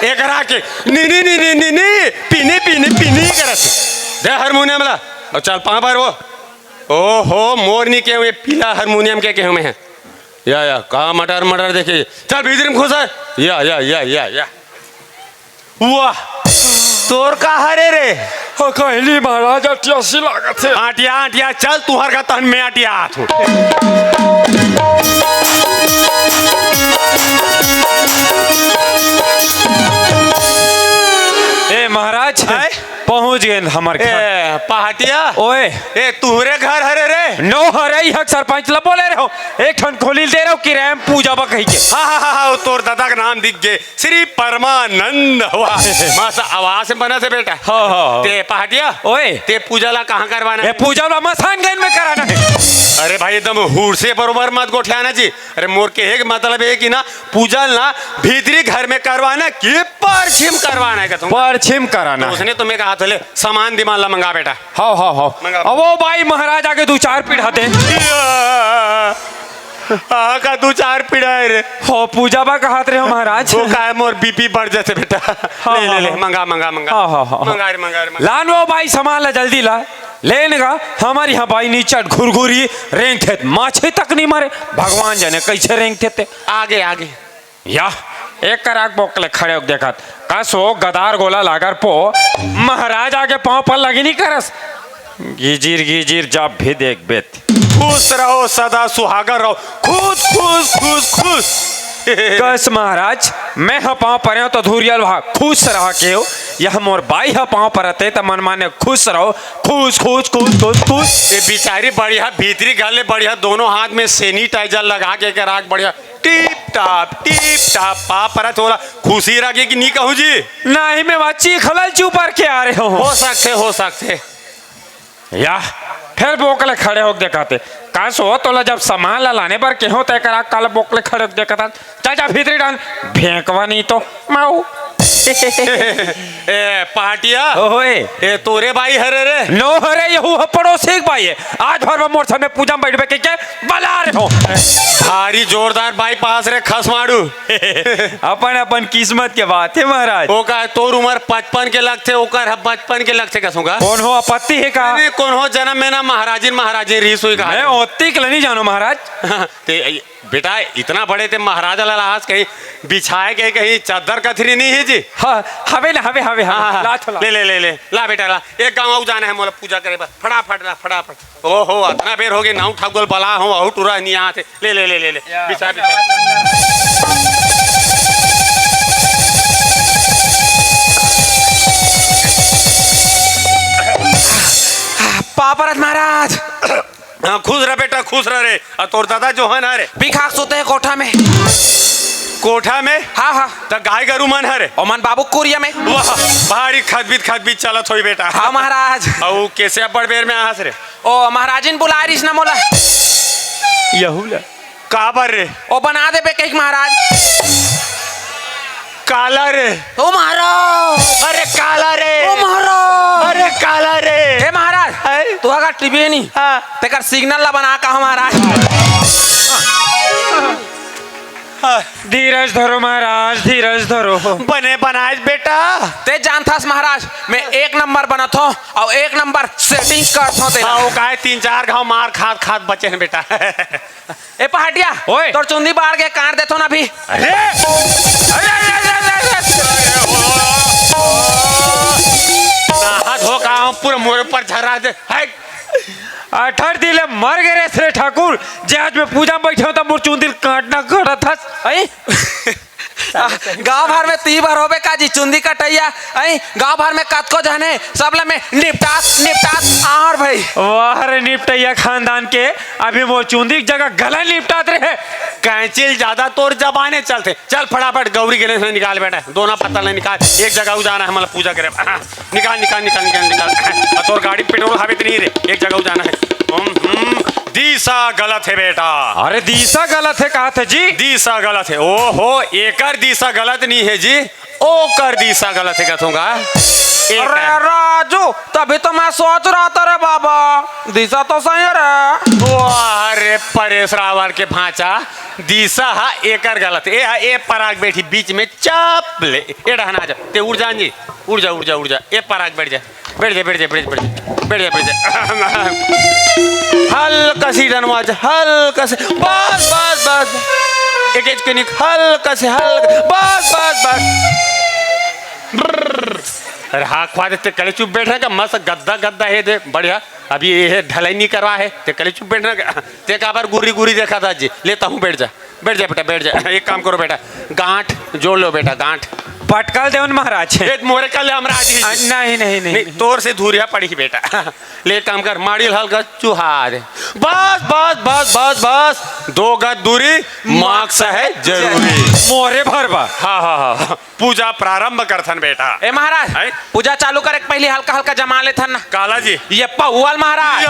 एकरा के नी, नी, नी, नी, नी, नी, पीनी, पीनी, पीनी करत। दे हारमोनियम ला। अउ चल पाँव पर वो। ओहो, मोर नी केहूँ, ये पीला हारमोनियम के केहूँ मैं हे। या, या, का मटर, मटर देखे। चल भीतरी में घुस आ। या, या, या, या, या। वाह, तोर का हरे रे? ओ, कहली महाराज, अटियासी लागत हे। आटिया, आटिया, चल, तुहर का तहन मैं अटिया आत हूँ। ए महाराज, आय? पहुंच गए हमर घर। ए, पहाटिया? ओए। ए, तुहरे घर हरे रे? नो हरे, इहक सरपंच ला बोले रहो। एक ठन खोली दे रहो, किराया में पूजा बा कही के। हाँ, हाँ, हाँ, हाँ, तोर दादा का नाम दिख गे। श्री परमानंद हुआ। मस्त आवाज में बना से बेटा। हाँ, हाँ, हाँ। ते पहाटिया? ओए। ते पूजा ला कहाँ करवाना ए, है? पूजा ला मसान गंज में कराना है। अरे भाई, एकदम हुड़ से बरोबर मत गोठियाना जी। अरे, मोर कहे के मतलब हे कि ना, पूजा ना भीतरी घर में करवाना कि परछिम करवाना है, कहता हूँ। परछिम कराना तो है। उसने तो मैं कहा था, ले, सामान दिमान ला मंगा बेटा। हाव, हाव, हाव। मंगा। अब वो बाई महाराज आगे दू चार पीढ़ा दे। या, आ का दू चार पीढ़ा है रे। हो, पूजा बा कहत रहे हो महाराज। वो का है, मोर बीपी बढ़ जाते बेटा। हाँ, ले, ले, हाँ, ले, हाँ। मंगा, मंगा, मंगा। हाँ, हाँ, हाँ, हाँ। मंगा रे, मंगा रे, मंगा। लान वो बाई सामान ला जल्दी ला। लेन गा, हमर इहाँ बाई नीचट घुरघुरी रेंगथे, माछी तक नी मरे। भगवान जाने कइसे रेंगथे ते। आगे, आगे। या, एक कराक बोकले खड़े होके देखत। कस हो गदार गोला लागर पो, महाराज आगे पाँव पर लगी नी करस। गिजिर गिजिर जब भी देख बेत। खुश रहो, सदा सुहागर रहो। खुश, खुश, खुश, खुश। कस महाराज, मैं ह पाँव परे हूँ तो धुरियल भा खुश रहा केव। यह मोर बाई ह पाँव परत हे त मन माने खुश रहो। खुश, खुश, खुश, खुश, खुश। ये बिचारी बढ़िया भीतरी घर ले बढ़िया दोनों हाथ में sanitizer लगा के, के राख बढ़िया। टिप टाप, टिप टाप, पाँव परत हे ओला। खुशी रखे कि नी कहूँ जी? नहीं, मैं वहाँ चीखलल चुपर के आ रहे हो। हो सकथे, हो सकथे। या, फेर बोकले खड़े होके देखाथे। कस हो तोला जब सामान ला लाने बर केहो त एकरा काल बोकले खड़े होके देखत हस। चल जा भीतरी डाल, भेंकवा नहीं तो माऊ। ए, पहाटिया। ओए। ए, तोरे बाई हरे रे? नो हरे, यहू ह पड़ोसी के बाई हे। आज भर में मोर सामने पूजा में बैठबे के, के बला रहे हो। भारी जोरदार बाई पास रे खसमाड़ू। अपन अपन किस्मत के बात हे महाराज। ओकर तोर उमर पचपन के लगथे, ओकर ह बचपन के लगथे, कसों का? कोनो आपत्ति हे का? नहीं, कोनो जनम में ना महाराजिन, महाराजिन रिहिस होही का? मैं ओत्ती के ल नहीं जानो महाराज। ते, बेटा, इतना बड़े ते महाराज ला लाहस, कहीं बिछाए के कहीं चद्दर कथरी नहीं हे जी? हाँ, हवे ना, हवे, हवे, हवे। हाँ, हाँ, ला तो ला। ले, ले, ले, ले, ला बेटा, ला। एक गाँव अउ जाना हे मोला पूजा करे बर, फटाफट ला, फटाफट। ओहो, अतना बेर होगे, नाऊ ठाकुर बला हो, अहू टूरा नहीं आत हे। ले, ले, ले, ले, ले। या, बिछा, बिछा। पाँव परत महाराज। हाँ, खुश रह बेटा, खुश रह रे। अउ तोर दादा जोहन हरे? बिखाक सुते हे कोठा में। कोठा में? हाँ, हाँ। त गाय गरू मन हरे? ओमन बाबू कुरिया में। वाह, भारी खदबित खदबित चलत होही बेटा। हाँ महाराज। अउ कैसे अब्बड़ बेर में आहस रे? ओ, महाराजिन बुलाए रिहिस ना मोला। यहू ला। काबर रे? ओ, बना देबे कहिके महाराज। काला रे? ओ महाराज। अरे काला रे? ओ महाराज। अरे काला रे? हे महाराज, हैं? तू अगर टीवी नहीं, हाँ। तेकर सिग्नल ला बना का महाराज। हाँ। धीरज धरो महाराज, धीरज धरो। बने बनाएस बेटा। ते जानथस महाराज, मैं एक नंबर बनत हो अउ एक नंबर सेटिंग करत हो तेला। हाँ, वो काहे तीन चार घाव मार खात खात बचे हैं बेटा। ए पहाटिया, ओए। तोर चुंदी बाढ़ के काट देथो ना अभी। अरे! अरे, अरे, अरे, अरे, अरे, ओ, ओ, नहा धो का हम पूरा मोर ऊपर झरा दे। हाय। अठर दिन ले मर गे रे श्री ठाकुर, जे आज मैं पूजा में बैठे हूँ त मोर चुंदी काटना काटत हस। आई? गांव भर में ती बर होबे का जी चुंदी कटैया? आई? गांव भर में कतको झन हे, सब ला मैं निपटात, निपटात आंव रे भाई। वाह रे निपटैया खानदान के, अभी मोर चुंदी के जगह गला निपटात रहे। कैंची ल ज्यादा तोर जबाने चलथे। चल फटाफट गौरी गणेश ल निकाल बेटा, दोना पत्तल ल निकाल, एक जगह अउ जाना हे, मतलब पूजा करे। निकाल, निकाल, निकाल, निकाल, निकाल। अ, तोर गाड़ी में पेट्रोल हवे त नहीं रे, एक जगह अउ जाना हे। हम्म, हम्म, दिशा गलत हे बेटा। अरे दिशा गलत हे कहत हे जी? दिशा गलत हे। ओहो, एकर दिशा गलत नहीं हे जी, ओकर दिशा गलत हे कहत हूँ गा। अरे राजू, तभी तो मैं सोच रहा था रे बाबा, दिशा तो सही है रे। वाह रे परेश रावल के भांचा, दिशा हा एकर गलत। ए हा ए पराग बैठी बीच में, चाप ले। ए डहना आ जा, ते उड़ जा जी, उड़ जा, उड़ जा, उड़ जा। ए पराग बैठ जा, बैठ जा, बैठ जा, बैठ जा, बैठ जा, बैठ जा, बैठ जा। हल्का सी डनवा जा, हल्का से, बस बस बस। एक एज के निक, हल्का से, हल्का, बस बस बस। अरे हाँ, खुआ दे, ते कले चुप बैठ रहा का? मस्त गद्दा गद्दा है दे, बढ़िया। अभी ये है ढलाई नहीं करवा है, ते कले चुप बैठ रहा का? ते काबर गुरी गुरी देखा था जी? ले, तहूँ बैठ जा, बैठ जा बेटा, बैठ जा। एक काम करो बेटा, गांठ जोड़ लो बेटा, गांठ। पटकल देवन महाराज। ए, मोरे कल हम राजी। अ, नहीं, नहीं, नहीं, नहीं, नहीं। तोर से धूरिया पड़ी बेटा। ले, एक काम कर, माड़ी हल्का चुहा दे। बस बस बस बस बस, दो गज दूरी, मास्क है जरूरी। मोरे भरबा। हाँ हाँ हाँ, पूजा प्रारंभ करथन बेटा। ए महाराज, हैं? पूजा चालू करे के पहले हल्का हल्का जमा लेथन ना। काला जी? ये पौवल महाराज।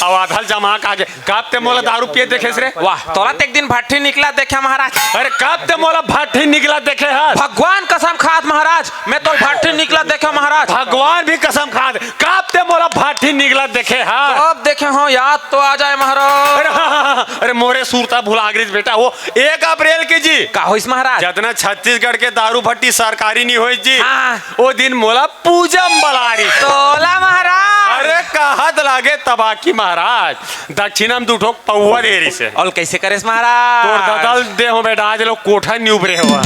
अब आधल जमा का आगे। कब ते मोला दारू पिए देखेस रे? वाह, तोला ते एक दिन भट्ठी निकला देखे महाराज। अरे कब ते मोला भट्ठी निकला देखे हस? भगवान कसम खात महाराज, मैं तोला भट्ठी निकला देखे महाराज। भगवान भी कसम खात, कब ते मोला भट्ठी निकला देखे हस? कब देखे हो, याद तो आ जाए महाराज। अरे हाँ, हाँ, हाँ, अरे मोरे सुरता भुला गिस बेटा, वो एक अप्रैल के जी। का होइस महाराज? जतना छत्तीसगढ़ के दारू भट्ठी सरकारी नहीं होइस जी, हाँ। वो दिन मोला पूजा म बला रहिस। तोला महाराज। अरे कहत लागे तबाकी महाराज, दक्षिणा म दू ठोक पौवा दे रहिस हे। अउ कैसे करेस महाराज? तोर ददल दे हो बेटा, आज लोग कोठा नि उबरे हो।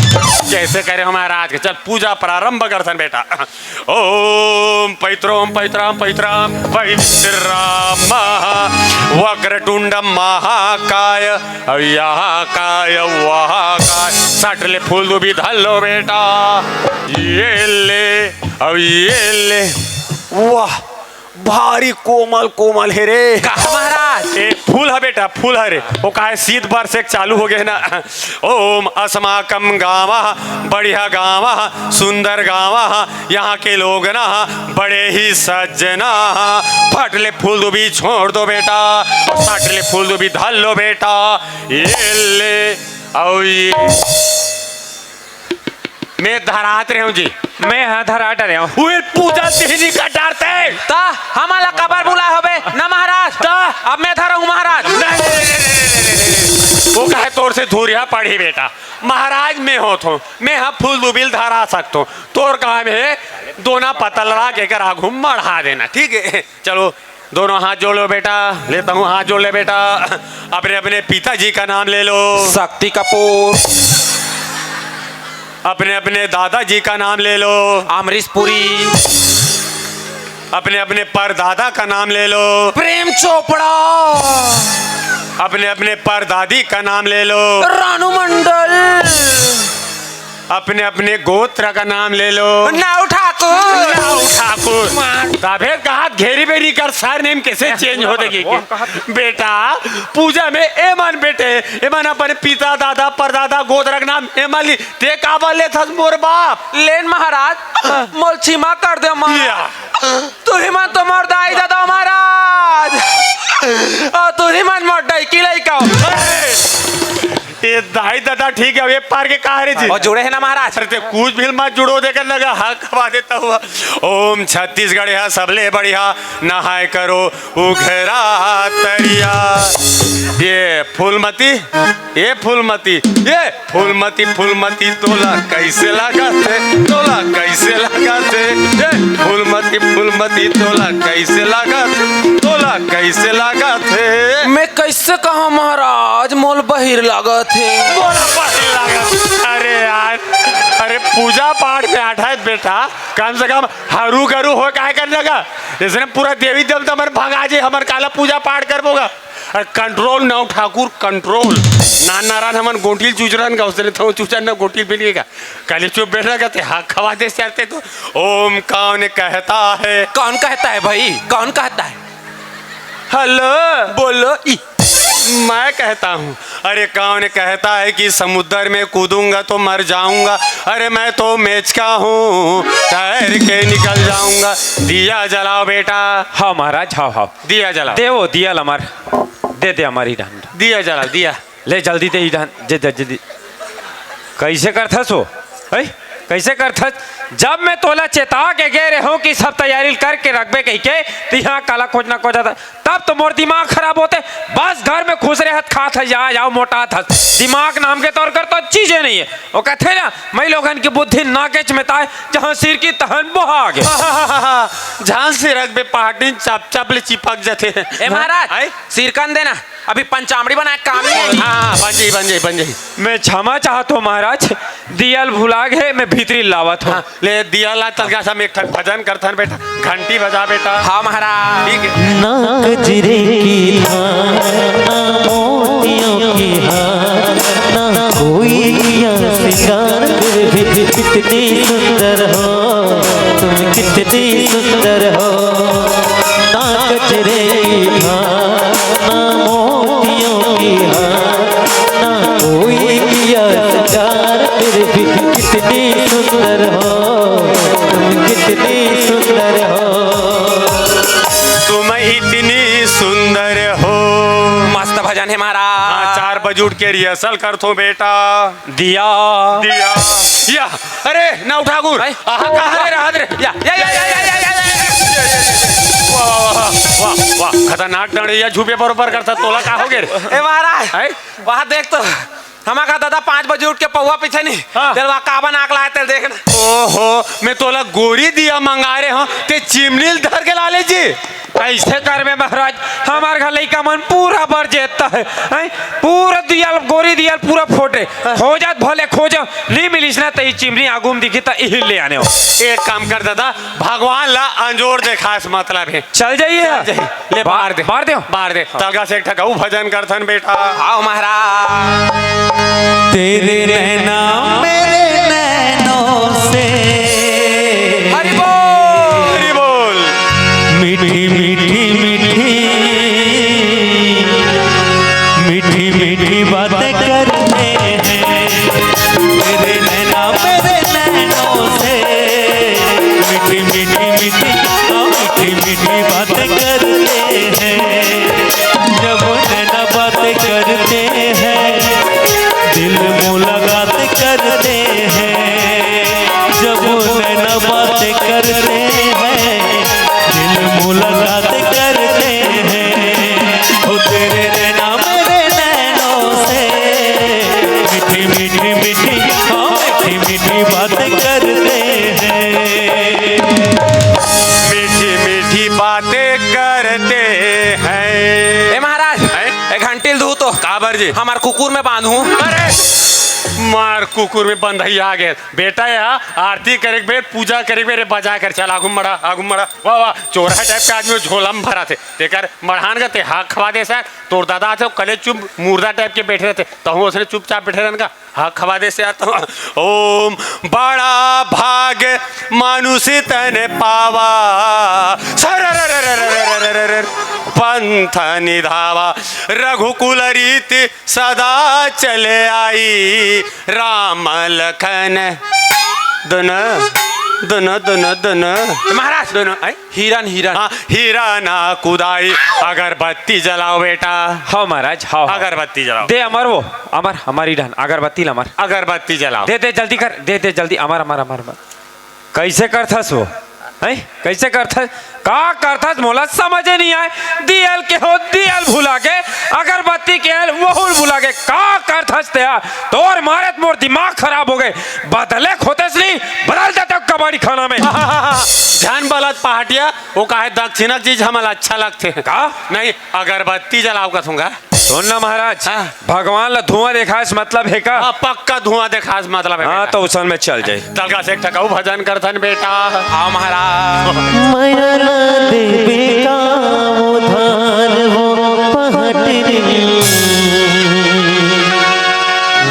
कैसे करे हो महाराज के? चल पूजा प्रारंभ करथन बेटा। ओम पैत्रोम पैत्राम पैत्राम पैत्राम वक्रतुंड महाकाय। अब यहाँ काय, वहाँ काय, सट ले फूल दुबी धर लो बेटा। ये ले, अब ये ले। वाह, भारी कोमल कोमल हे रे। का महाराज? ए, फूल ह बेटा, फूल ह रे। वो काहे शीत बरसे के चालू हो गए ना। ओम अस्माकम गाँव, बढ़िया गाँव, सुंदर गाँव, यहाँ के लोग ना बड़े ही सज्जन। फट ले फूल दुबी छोड़ दो बेटा, सट ले फूल दुबी धर लो बेटा। ये ले, अउ ये मैं धरात रहे हूँ जी। मैं हाँ धरा डरे हूँ। उहे पूजा तिहनी का डरते। ता हमन ला काबर बुलाए होबे ना महाराज? ता अब मैं धरा हूँ महाराज। नहीं, नहीं, नहीं, नहीं, नहीं, नहीं, नहीं। वो कहे तोर से धूरिया पड़ी बेटा। महाराज मैं होत हूँ, मैं हाँ फूल दुबिल धरा सकत हूँ। तोर काम है दोना पतल ला के कर आगू मढ़ा देना, ठीक है? चलो दोनों हाथ जोड़ लो बेटा, लेता हूँ हाथ जोड़ ले बेटा। अपने अपने पिताजी का नाम ले लो। शक्ति कपूर। अपने अपने दादाजी का नाम ले लो। अमरीश पुरी। अपने अपने परदादा का नाम ले लो। प्रेम चोपड़ा। अपने अपने परदादी का नाम ले लो। रानू मंडल। अपने अपने गोत्र का नाम ले लो। नाऊ ठाकुर। नाऊ ठाकुर। मार। तभे कहा घेरी बेरी कर सरनेम कैसे चेंज हो देगी कि? बेटा, पूजा में एमन बेटे, एमन अपन पिता, दादा, परदादा, गोत्र का नाम एमन ली। ते काबर लेथस मोर बाप? लेन महाराज, मोल क्षमा कर दे महाराज। या। तुही मन तो मोर दाई ददा हो महाराज। अउ तुही मन मोर डैकी लइका हो। ए, ये दाई ददा ठीक है, ये पार के कहा रे जी? अउ जुड़े है ना महाराज? अरे ते कुछ भी मत जुड़ो, देकर लगा हक हवा देता हुआ। ओम छत्तीसगढ़ है सबले बढ़िया, नहाए करो उघरा तरिया। ये फूलमती, ये फूलमती, ये फूलमती, फूलमती तोला कैसे लागत हे, तोला कैसे लागत हे? ये फूलमती, फूलमती तोला कैसे लागत, तोला कैसे लागत हे? मैं कैसे कहा महाराज, मोल बहिर लागत हे। मोला बहिर लागत। अरे यार, अरे पूजा पाठ में आठा है बेटा, कम से कम हरू गरू हो काय करने का? इसने पूरा देवी देवता मन भगा जे, हमर काला पूजा पाठ करबो गा। अरे कंट्रोल नाऊ ठाकुर, कंट्रोल। नान नारायण हमन गोंटिल चुचरन का, उसने तो चुचर ना गोंटिल बिल का। कली चुप बैठ रहा कहते, हाँ खवा दे चलते तो। ओम कौन कहता है? कौन कहता है भाई, कौन कहता है? हेलो। बोलो ई। मैं कहता हूँ। अरे कौन कहता है कि समुद्र में कूदूंगा तो मर जाऊंगा? अरे मैं तो मेचका हूँ, तैर के निकल जाऊंगा। दिया जलाओ बेटा। हाँ महाराज, हाँ हाँ। दिया जलाओ। देवो दिया लमर, दे दे हमारी डंड। दिया जलाओ, दिया। ले जल्दी दे ई डंड, दे दे जल्दी। कैसे करथस हो? है? कइसे करथस? जब मैं तोला चेता के गे रेहेंव कि सब तैयारी करके रखबे कहिके, त इहाँ काला खोजना खोजत हस। तब तो मोर दिमाग खराब होथे। बस घर में खुश रहत, खात हस, या, या मोटात हस। दिमाग नाम के तोर कर तो चीजे नइ हे। ओ कथे ना, मइलोगन के बुद्धि नाकेच में ताय, जहाँ सिरकी तहन बोहा गे। झांसी रखबे पहाटिन चप चप ले चिपक जथे। ए महाराज, आय? सिरकन देना, अभी पंचामड़ी बनाए काम हे। हाँ, बन जाही, बन जाही, बन जाही। मैं क्षमा चाहत हँव महाराज, दिया ल भुला गे, मैं भीतरी लावत हँव। हाँ, ले दिया ला, तलका सा में एक ठन भजन करथन बेटा, घंटी बजा बेटा। हाँ महाराज। ठीक हे। ना कजरे की धार, ना मोतियों की हार, ना कोई किया श्रृंगार, फिर भी कितनी सुंदर हो तुम, कितनी सुंदर हो। ना कजरे की धार, ना मोतियों की हार, ना कोई किया श्रृंगार, फिर भी कितनी सुंदर हो तुम, कितनी सुंदर हो। तुम इतनी सुंदर हो। मस्त भजन हे महाराज। हाँ, चार बजे उठ के rehearsal करथों बेटा। दिया। दिया। या, अरे, ना उठा गुर। भाई। आहा, कहाँ रे, रहा रे? या, या, या। वाह, वाह, वाह, वाह, वाह, वाह। खतरनाक डंडे या झूपे बरोबर करता, तोला का हो गे रे? ए महाराज, हैं? वहाँ देख तो, हमर का दादा पाँच बजे उठ के पौवा पीथे नहीं, हाँ। तेल वहाँ का बना के लाए, तेल देखना। ओहो, मैं तोला गोरी दिया मंगा रहे हँव, ते चिमनी ल धर के ला ले जी। कइसे करबे महाराज, हमर घर लइका मन पूरा बर जेता हे, हैं? पूरा दिया ल, गोरी दिया ल पूरा फोटे। खोजत भले खोजँव, नइ मिलिस ना, त ए चिमनी आगू म दिखही त इही ले आने हँव। एक काम कर दादा, भगवान ला अंजोर देखास मतलब हे। चल जाही। चल जाही। ले बा-, बार दे। बार दे। बार दे। हाँ। तलका से एक ठक अउ भजन करथन बेटा। आओ महाराज। तेरे नैना मेरे नैनों से हरि बोल। हरि बोल। मीठी मीठी मीठी, मीठी मीठी बातें करते हैं। तेरे नैना मेरे नैनों से मीठी मीठी मीठी, हाँ, मीठी मीठी बातें करते हैं। जब नैना बातें करते हैं, दिल मुलाकात करते हैं। जब नैना बातें करते हैं, दिल मुलाकात करते हैं। ओ तेरे नैना मेरे नैनों से मीठी मीठी मीठी, हाँ, मीठी मीठी बातें करते हैं। मीठी मीठी बातें करते हैं। ए महाराज, हैं? ए घंटी ल दू तो। काबर जी? हमर कुकुर में बांधू। अरे, मार कुकुर में बंधई आ गे। बेटा या आरती करे के बेर, पूजा करे के बेर, बजा कर चल, आगू मड़ा, आगू मड़ा। वाह, वाह, चोरहा type के आदमी झोला में भरा थे। तेकर मड़हान का ते हाक खवा दे सर, तोर दादा आथे, कले चुप मुर्दा type के बैठे रहते, तहूँ उसने चुपचाप बैठे रहन का। हाँ, खवा दे से आता हूँ। ओम बड़ा भाग मानुष तन पावा, सरर पंथ निधावा, रघुकुल रीति सदा चले आई, राम लखन दुन, दुन, दुन, दुन। महाराज। दुन, आई? हिरन, हिरन। हाँ, हिरन कुदाई, अगरबत्ती जलाओ बेटा। हाँ महाराज, हाँ, हाँ। अगरबत्ती जलाओ। दे अमर वो, अमर, अमर हिरन, अगरबत्ती ल अमर। अगरबत्ती जलाओ। दे, दे, जल्दी कर, दे, दे, जल्दी, अमर, अमर, अमर, अमर। कइसे करथस वो? हैं? कइसे करथस? का करथस? मोला समझे नइ आय। दियल के हो, दियल भुला गे, अगरबत्ती के हल, वहू ल भुला गे। का करथस ते हा? तोर मारे त मोर दिमाग खराब हो गे। बदले खोतेस नहीं, बदल जाते हो कबाड़ी खाना में। झन बलत पहाटिया, वो काहे दक्षिणा के चीज हमला अच्छा लगथे। का? नहीं, अगरबत्ती जलाओ कथूंगा। सुन ना महाराज, हाँ। भगवान ला धुआं देखाए से मतलब हे का? हाँ, पक्का धुआं देखाए से मतलब हे हाँ, बेटा। तो उसन में चल जाए। तलका से एक ठक अउ भजन करथन बेटा। हाँ महाराज। मया ला देबे का उधार वो पहाटिन।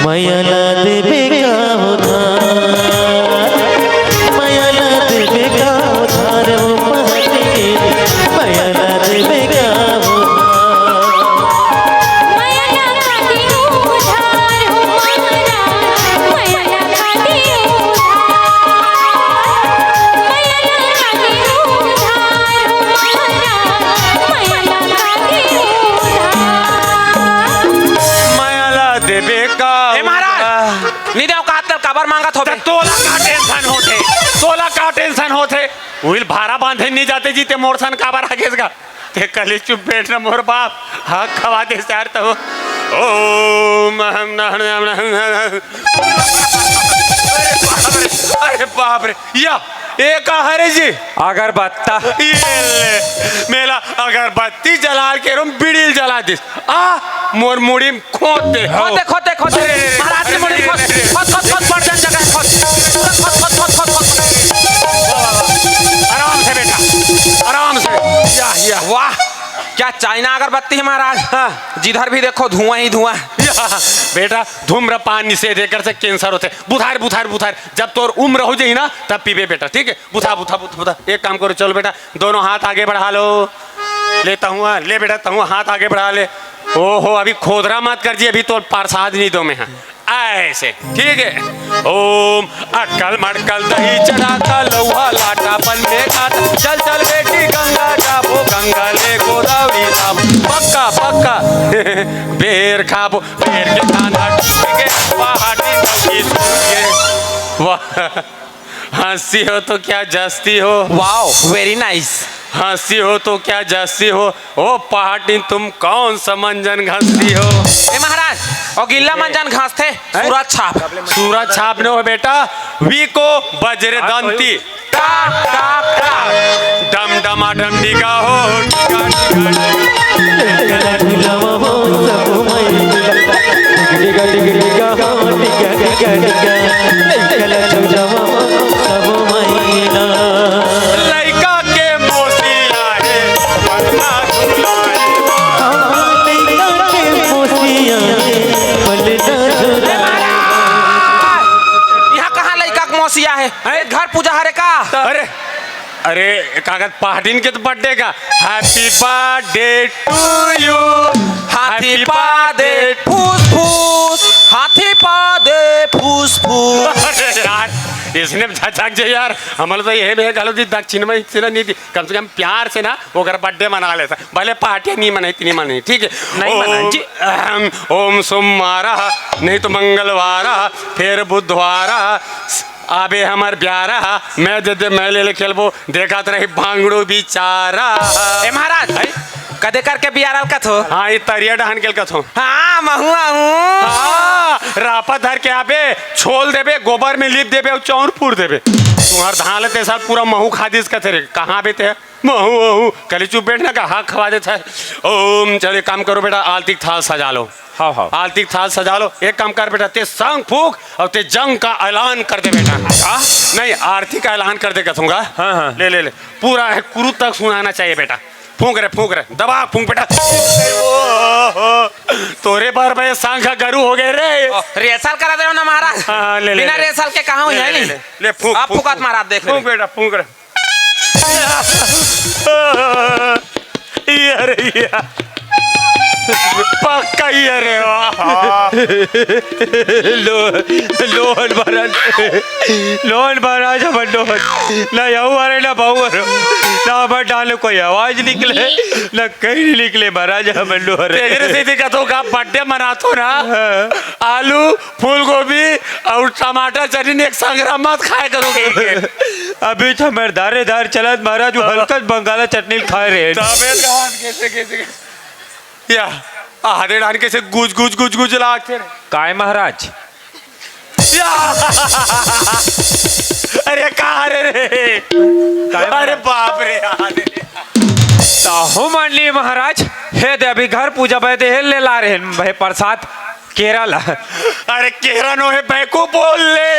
मया ला देबे का उधार। मया ला देबे का उधार वो पहाटिन। मया ला देबे का उधार। तोला का टेंशन होथे? तोला का टेंशन होथे? उहिल भारा बांधे नहीं जाते जी, ते मोर सन काबर आ गेस गा? ते कली चुप बैठ ना मोर बाप। हाँ, खवा दे यार तो। ओम अहम नहन अरे बाप रे, अरे बाप रे, या, ए का हरे जी? अगरबत्ता। ये ले, मेला अगरबत्ती जला के रूम बीड़ी जला दिस। आ, मोर मुड़ी खोद दे। खोद दे, खोद दे, खोद दे। अरे, अरे, महाराज की मुड़ी खोद, खोद, खोद, खोद, बड़ जन जगह है, खोद। खोद, खोद, खोद, खोद, खोद, खोद। वाह, वाह, वाह। आराम से बेटा, आराम से। या, या, वाह, क्या चाइना अगरबत्ती है महाराज। हाँ। जिधर भी देखो धुआं ही धुआं। या, बेटा, धूम्रपान निषेध, एकर से कैंसर होथे। बुधार, बुधार, बुधार। जब तोर उम्र हो जाही ना, तब पीबे बेटा, ठीक है? बुधा, बुधा, बुधा, बुधा। एक काम करो, चलो बेटा, दोनों हाथ आगे बढ़ा लो। लेता हूँ, ले बेटा, तहूँ हाथ आगे बढ़ा ले। ओहो, अभी खोदरा मत कर जी, अभी तो प्रसाद नहीं दो मैं, हाँ। ऐसे, ठीक है। ओम अक्कल मक्कल दही चढ़ाता, लौहा लाटा बन में खाता। चल चल बेटी गंगा जाबो, गंगा ले गोदावरी जाबो। पक्का पक्का बेर खाबो, बेर के खाना टूट के, पहाड़ी नदी टूट के। वाह। हंसती हो तो क्या जसती हो? Wow, very nice। हंसती हो तो क्या जसती हो? ओ पहाटिन, तुम कौन सा मंजन घसती हो? ए महाराज, ओ गिल्ला मंजन घसथे, सूरज छाप। सूरज छाप ने हो बेटा, वी को वज्र दंती। टा, टा, टा। डम डमा डम डिगा हो, डिगा, डिगा, डिगा। लइका के मौसी आहे, पलना झुलाए। इहाँ कहाँ लइका के मौसी आहे? हैं? घर पूजा हरे का? अरे, अरे, कागज पहाटिन के तो birthday का। Happy birthday to you। हाथी पादे फूस फूस, हाथी पादे फूस फूस। अरे यार, इसने झझक जे यार, हमला तो ये भी घलो दी दक्षिण में इतना नहीं दी, कम से कम प्यार से ना ओकर birthday मना लेता। भले पहाटिया नहीं मनाई, इतनी मनाई, ठीक है? नहीं मनाई जी। अहम, ओम सोमवार, नहीं तो मंगलवार, फिर बुधवार, आबे हमर बियारा, मैं दे दे, मैं ले ले खेलबो, देखत रही भांगड़ू बिचारा। ए महाराज, हैं? कदे करके बियारा ल कथो? हाँ, ये तरिया डहन के ल कथो। हाँ, महू आहूँ। हाँ, रापा धर के आबे, छोल देबे, गोबर में लीप देबे अउ चौर फूर देबे। तुम्हार धान लेते साल पूरा महू खा दिस कथे रे, कहाँ बेते है? महू, महू, कली चुप बैठ ना का, हाँ, खवा देता है। ओम, चल, एक काम करो बेटा, आलती के थाल सजा लो। हाँ, हाँ। आलती के थाल सजा लो। एक काम कर बेटा, ते सांग फूक अउ ते जंग का ऐलान कर दे बेटा। का? नहीं, आरती का ऐलान कर दे कथूंगा। हाँ, हाँ। ले, ले, ले। पूरा है कुरु तक सुनाना चाहिए बेटा। फूंक रे, फूंक रे, दबा फूंक बेटा। ओ, ओ, तोरे बार भाई सांग का गरु हो गए रे। ओ, rehearsal करा दे हो ना महाराज। हाँ, हाँ, ले, ले, बिना ले। Rehearsal के कहाँ हुई ले, है ले, नहीं? ले, ले, फूंक, आप फूंक, फूंकत फूंक। महाराज देख फूंक ले। बेटा, फूंक रे। ये रे, ये। पक्का ये रे, वाह। लो, लोहन महाराज, लोहन महाराज, हमर लोहन। ना यहू हरे, ना बहू हरे। ना हमर डाले कोई आवाज निकले, ना कहीं नहीं निकले महाराज, हमर लोहन। तेरे से दिक्कत होगा, birthday मनातो ना। हाँ। आलू फूलगोभी अउ टमाटर चटनी एक संग ला मत खाए करो कहिके। अभी तो हमर दारेदार चलत महाराज, वो हल्का बंगाला चटनी खाए रहे। तबे तो हाथ कैसे, कैसे, कैसे? या, आधे डान कैसे गुज, गुज, गुज, गुज लागथे रे? काय महाराज? या! अरे का रे रे? काय महाराज? अरे बाप रे, आधे। ताहू मान ली महाराज, हे दे अभी घर पूजा बे दे, हे ले ला रहे हैं भाई प्रसाद। केरा ला। अरे केरा नो हे, बैकू बोल ले।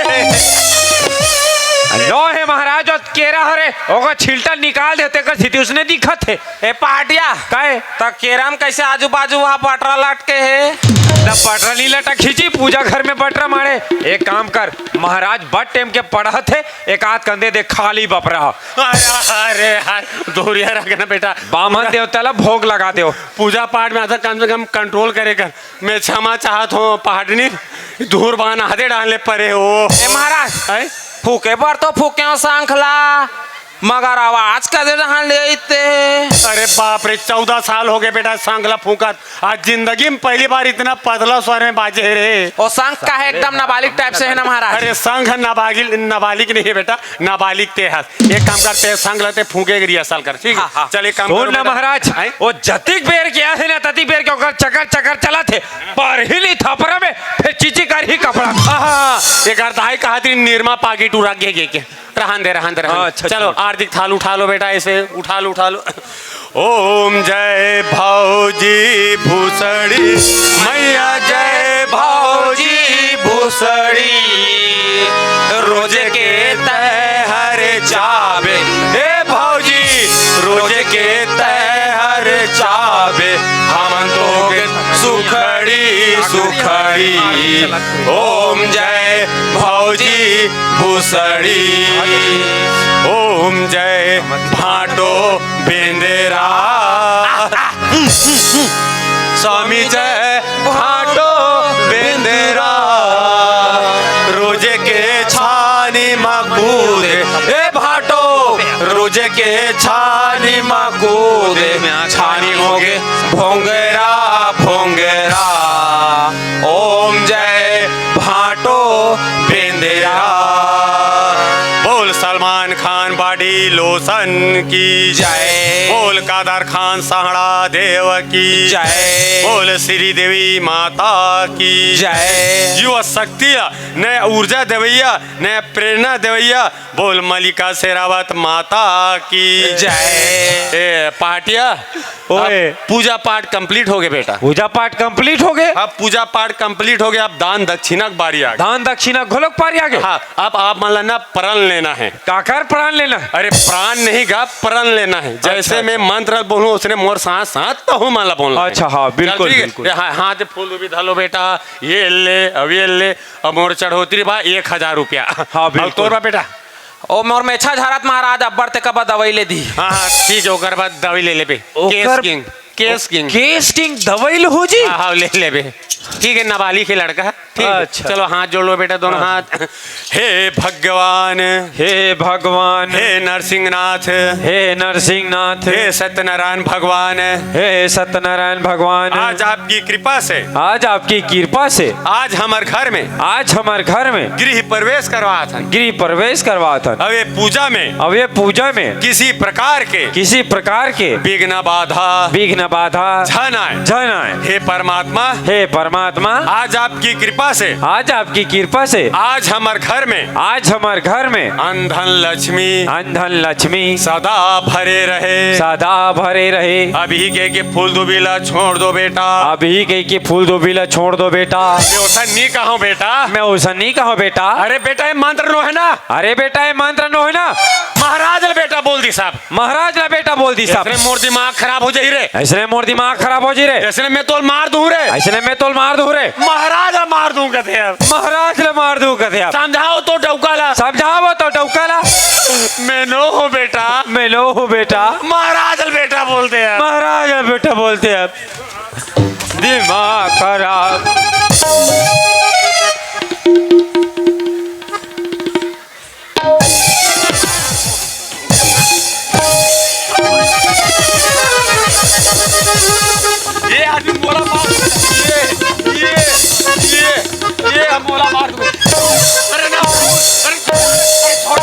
नो हे महाराज, वो केरा हरे, ओकर छिलटा निकाल देते, कर स्थिति उसने दिखत हे। ए पहाटिया, काय? त केरा म कैसे आजू बाजू वहाँ पटरा लटके हे? न पटरा नहीं लटक खींची, पूजा घर में पटरा मारे। एक काम कर, महाराज बड़ टेम के पढ़त हे, एक आध कंधे दे खाली बपरा। अरे, अरे, अरे, दूरिया रखना बेटा। बामन देवता ला भोग लगा दो। पूजा पाठ में आता कम से कम control करे कर। मैं क्षमा चाहत हूँ, पहाटनी धूर बान आधे डाले परे हो। ए महाराज, हैं? फूके बर तो फूके हो शंख ला, मगर आवाज का दे रहा ले ते। अरे बाप रे, चौदह साल हो गए बेटा संग ला फूंकत। आज जिंदगी में पहली बार इतना पतला स्वर में बाजे हे रे। ओ संग का है, एकदम नाबालिग टाइप से है ना महाराज। अरे संग नाबालिग, नाबालिग नहीं है बेटा, नाबालिग ते हस। एक काम करते हैं, संग ला ते फूंके के रिहर्सल कर, ठीक है? हाँ, हाँ। चल एक काम सुन करो ना बेटा। महाराज, हैं? वो जतिक बेर के आए थे ना, ततिक बेर के ओकर चकर चकर चला थे, पर ही नहीं थपरा में, फिर चिची कर ही कपड़ा। हाँ, हाँ, हाँ। एक अर्थ आई कहा थी निरमा पाकिट उड़ा के, के, के। रहन दे, रहन दे, रहन दे। हाँ, अच्छा, चलो, अच्छा। आरती थाल उठा लो बेटा, ऐसे उठा लो, उठा लो। ओम जय भौजी भूसड़ी, मैया जय भौजी भूसड़ी। रोज के तय हर चाबे, ए भौजी, रोज के तय हर चाबे, हम तो के सुखड़ी सुखड़ी। ओम जय भौजी भूसड़ी। ओम जय भाटो बेंदेरा। स्वामी जय भाटो बेंदेरा। रोजे के छानी मा कूदे, ए भाटो, रोजे के छानी मा कूदे, छानी होगे भोंगेरा भोंगेरा। ओम जय भाटो बेंदेरा। बोल सलमान खान बॉडी लोशन की जय। बोल कादर खान सहाड़ा देव की जय। बोल श्री देवी माता की जय। युवा शक्ति, नया ऊर्जा देवैया, नया प्रेरणा देवैया, बोल मलिका शेरावत माता की जय। ए, पहाटिया, ओए। अब पूजा पाठ complete हो गए बेटा। पूजा पाठ complete हो गए? अब पूजा पाठ complete हो गया, अब दान दक्षिणा के बारी आ गई। दान दक्षिणा घलोक पारी आ गए? हाँ, अब आप मन ला ना प्रण लेना है। काकर प्रण लेना है? अरे प्राण नहीं गा, प्रण लेना है। जैसे अच्छा, मैं अच्छा। मंत्र बोलूँ, उसने मोर साथ साथ तहू मन ला बोलना है। अच्छा, हाँ, बिल्कुल, चल, ठीक है? बिल्कुल। ये हा-, हाथ फूल भी धलो बेटा, ये ले, अब ये ले, अब मोर चढ़ोतरी बा एक हजार रुपया। हाँ, अब बिल्कुल। तोर बा बेटा। ओ मोर मेछा झरत महाराज, अब्बड़ ते कबा दवाई ले दी। हाँ, हाँ, ठीक है, ओकर बाद दवाई ले लेबे। ओकर cash king, cash king. Cash king दवाई ले हो जी? हाँ, हाँ, ले लेबे। ठीक है, नाबालिग है लड़का, ठीक है। अच्छा। चलो, हाथ जोड़ लो बेटा, दोनों हाँ। हाथ। हे भगवान। हे भगवान। हे नरसिंहनाथ। हे नरसिंहनाथ। हे सत्यनारायण भगवान। हे सत्यनारायण भगवान। आज आपकी कृपा से। आज आपकी कृपा से। आज हमर घर में। आज हमर घर में। गृह प्रवेश करवात हन। गृह प्रवेश करवात हन। अब ये पूजा में। अब ये पूजा में। किसी प्रकार के। किसी प्रकार के। विघ्न बाधा। विघ्न बाधा। झन आए। झन आए। हे परमात्मा। हे परमात्मा। आज आपकी कृपा से। आज आपकी कृपा से। आज हमर घर में। आज हमर घर में। अन धन लक्ष्मी। अन धन लक्ष्मी। सदा भरे रहे। सदा भरे रहे। अभी के, के फूल दुबी ला छोड़ दो बेटा। अभी के, के फूल दुबी ला छोड़ दो बेटा। मैं ओसन नहीं कहूँ बेटा। मैं ओसन नहीं कहूँ बेटा। अरे बेटा, ये मंत्र नो है ना। अरे बेटा, ये मंत्र नो है ना। महाराज ला बेटा बोल दी साहब। महाराज ला बेटा बोल दी साहब। इसने मोर दिमाग खराब हो जाई रे। इसने मोर दिमाग खराब हो जाई रे। इसने मैं तोल मार दूँ रे। इसने मैं तोल मार दूँ रे। महाराज ला मार दूँ कथे अब। महाराज ला मार दूँ कथे अब। समझाओ तो डौका ला। समझाओ तो डौका ला। मैं नो हूँ बेटा। मैं नो हूँ बेटा। महाराज ला बेटा बोलते हैं। महाराज ला बेटा बोलते हैं। दिमाग खराब। ये आदमी मोला मार, ये, ये, ये, ये हम मोला मार दूँ। अरे ना, अरे, अरे छोड़।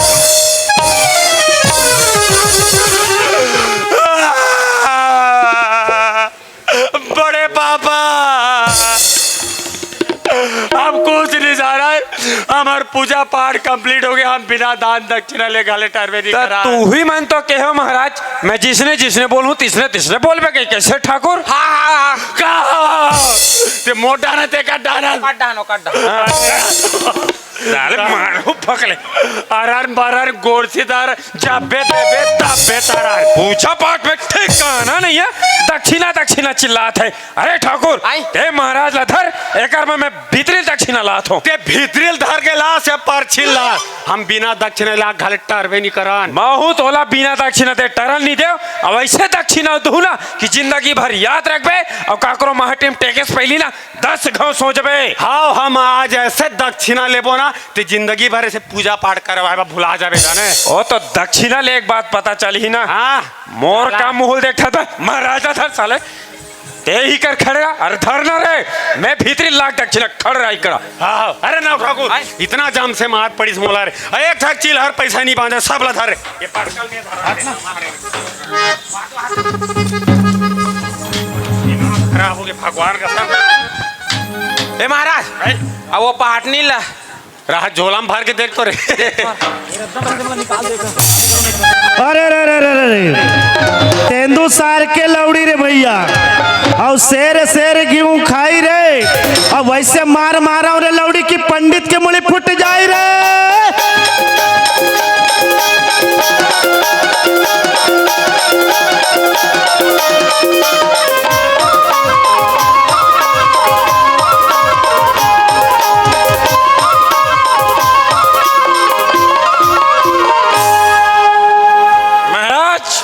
बड़े पापा, हम कुछ नहीं जा रहा है, हमार पूजा पाठ complete हो गया, हम बिना दान दक्षिणा ले घले टरबे नहीं त करा। तू ही मन तो कहो महाराज, मैं जिसने जिसने बोलूं तिसने तिसने बोलबे कही, कैसे ठाकुर? हाँ, हाँ, हाँ। का? ते मोटा ना ते का डाना? काट डानो, काट डानो। साले मारो फकले। अरर मरर गोरसीदार जब्बे देबे तब्बे तरर। पूजा पाठ में ठिकाना नहीं है, दक्षिणा दक्षिणा चिल्लात है। अरे ठाकुर, आई। ते महाराज ला धर, एकर में मैं भीतरी दक्षिणा लात हूँ। ते भीतरी धर के ला से परछिन ला, हम बिना दक्षिणा ला घले टरबे नी करन। महूँ तोला बिना दक्षिणा दे टरन नी देव। अब अइसे दक्षिणा दुहूँ ना कि जिंदगी भर याद रखबे अउ काकरो महटिम टेकेस पहिली ना दस घांव सोचबे। हाव, हम आज अइसे दक्षिणा लेबो ना, ते जिंदगी भर अइसे पूजा पाठ करवाए बर भुला जाबे जाने। ओ तो दक्षिणा ले एक बात पता चलही ना। हाँ। मोर का मुहूँ ल देखत हस बे, महाराजा धर साले। ते ही कर खड़े रह, अरे धर ना रे, मैं भीतरी लाग दक्षिणा खड़ रहा इकड़ा। हाँ, अरे ना ठाकुर, इतना जाम से मार पड़ीस मोला रे। अरे एक ठक चिल्हर पैसा नहीं बांधा, सब ला धर रे। ये पाटकल में धर रे। खराब हो गए भगवान का सब। ए महाराज, हैं? अब वो पाटनी ला। रहा झोला में भर के देख तो रे। अरे रे रे रे रे रे। तेंदू सार के लौड़ी रे भैया। अउ शेर शेर गेहूं खाई रे। अब वइसे मार मारव रे लौड़ी कि पंडित के मुड़ी फुट जाई रे। महाराज,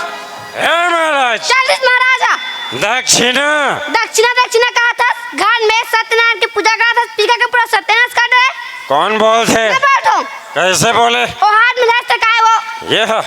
हे महाराज। चल दिस महाराजा। दक्षिणा। दक्षिणा, दक्षिणा कहत हस? घर में सत्यनारायण के पूजा करत हस, पी के पूरा सत्यानाश कर दे। कौन बोलथे? मैं बोलत हूँ। कैसे बोले? वो हाथ में धरस ते काय वो? ये ह,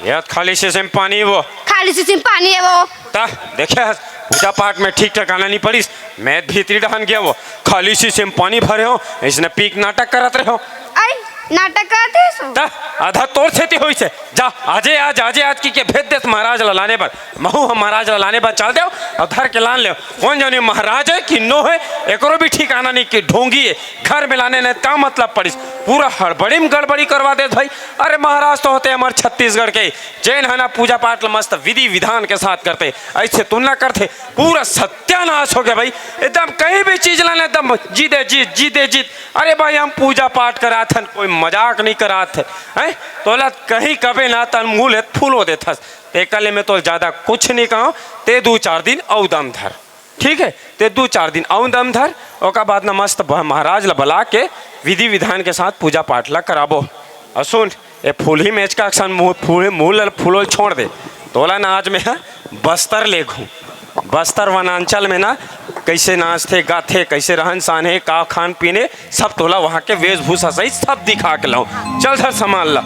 ये ह खाली शीशी में पानी वो। खाली शीशी में पानी है वो। ता, देखे हस, पूजा पाठ में ठीक ठिकाना नहीं पड़ीस। मैं भीतरी डहन गया वो, खाली शीशी में पानी भरे हो, इसने पी के नाटक करत रहे हो। आई, नाटक करत रहे सो। ता, आधा तोर सेती होइस हे। जा, आजे आज, आजे आज कहिके भेज देस महाराज ला लाने बर। महूँ ह महाराज ला लाने बर चल देव अउ धर के लान लेव। कोन जानी महाराज हे कि नो हे, एकरो भी ठिकाना नहीं कि ढोंगी हे। घर में लाने नहीं का मतलब पड़ीस, पूरा हड़बड़ी में गड़बड़ी करवा देस भाई। अरे महाराज तो होथे हमर छत्तीसगढ़ के, जेन ह ना पूजा पाठ ल मस्त विधि विधान के साथ करथे, अइसे तुलना करथे, पूरा सत्यानाश हो गया भाई। एकदम कहीं भी चीज लाने एकदम जीत दे जीत, जीत दे जीत। अरे भाई हम पूजा पाठ करात हन, कोई मजाक नहीं करात हे, हैं? तोला कहीं कबे ना तन मुँह ले फूलो देथस। तेकर ले मैं तोला ज्यादा कुछ नहीं कहूँ, ते दू चार दिन अउ दम धर, ठीक है? ते दू चार दिन अउ दम धर, ओकर बाद ना मस्त ब-, महाराज ला बला के विधि विधान के साथ पूजा पाठ ला कराबो। अउ सुन, ए फूलही मेचका असन मुँह, फूल, मुँह ला फूलोल छोड़ दे, तोला ना आज मैं ह बस्तर लेगहूँ। बस्तर वनांचल में ना कइसे नाचथे, गाथे, कइसे रहन सहन हे, का खान पीन हे, सब तोला वहाँ के वेशभूषा सहित सब दिखा के लाऊं। चल धर सामान ला।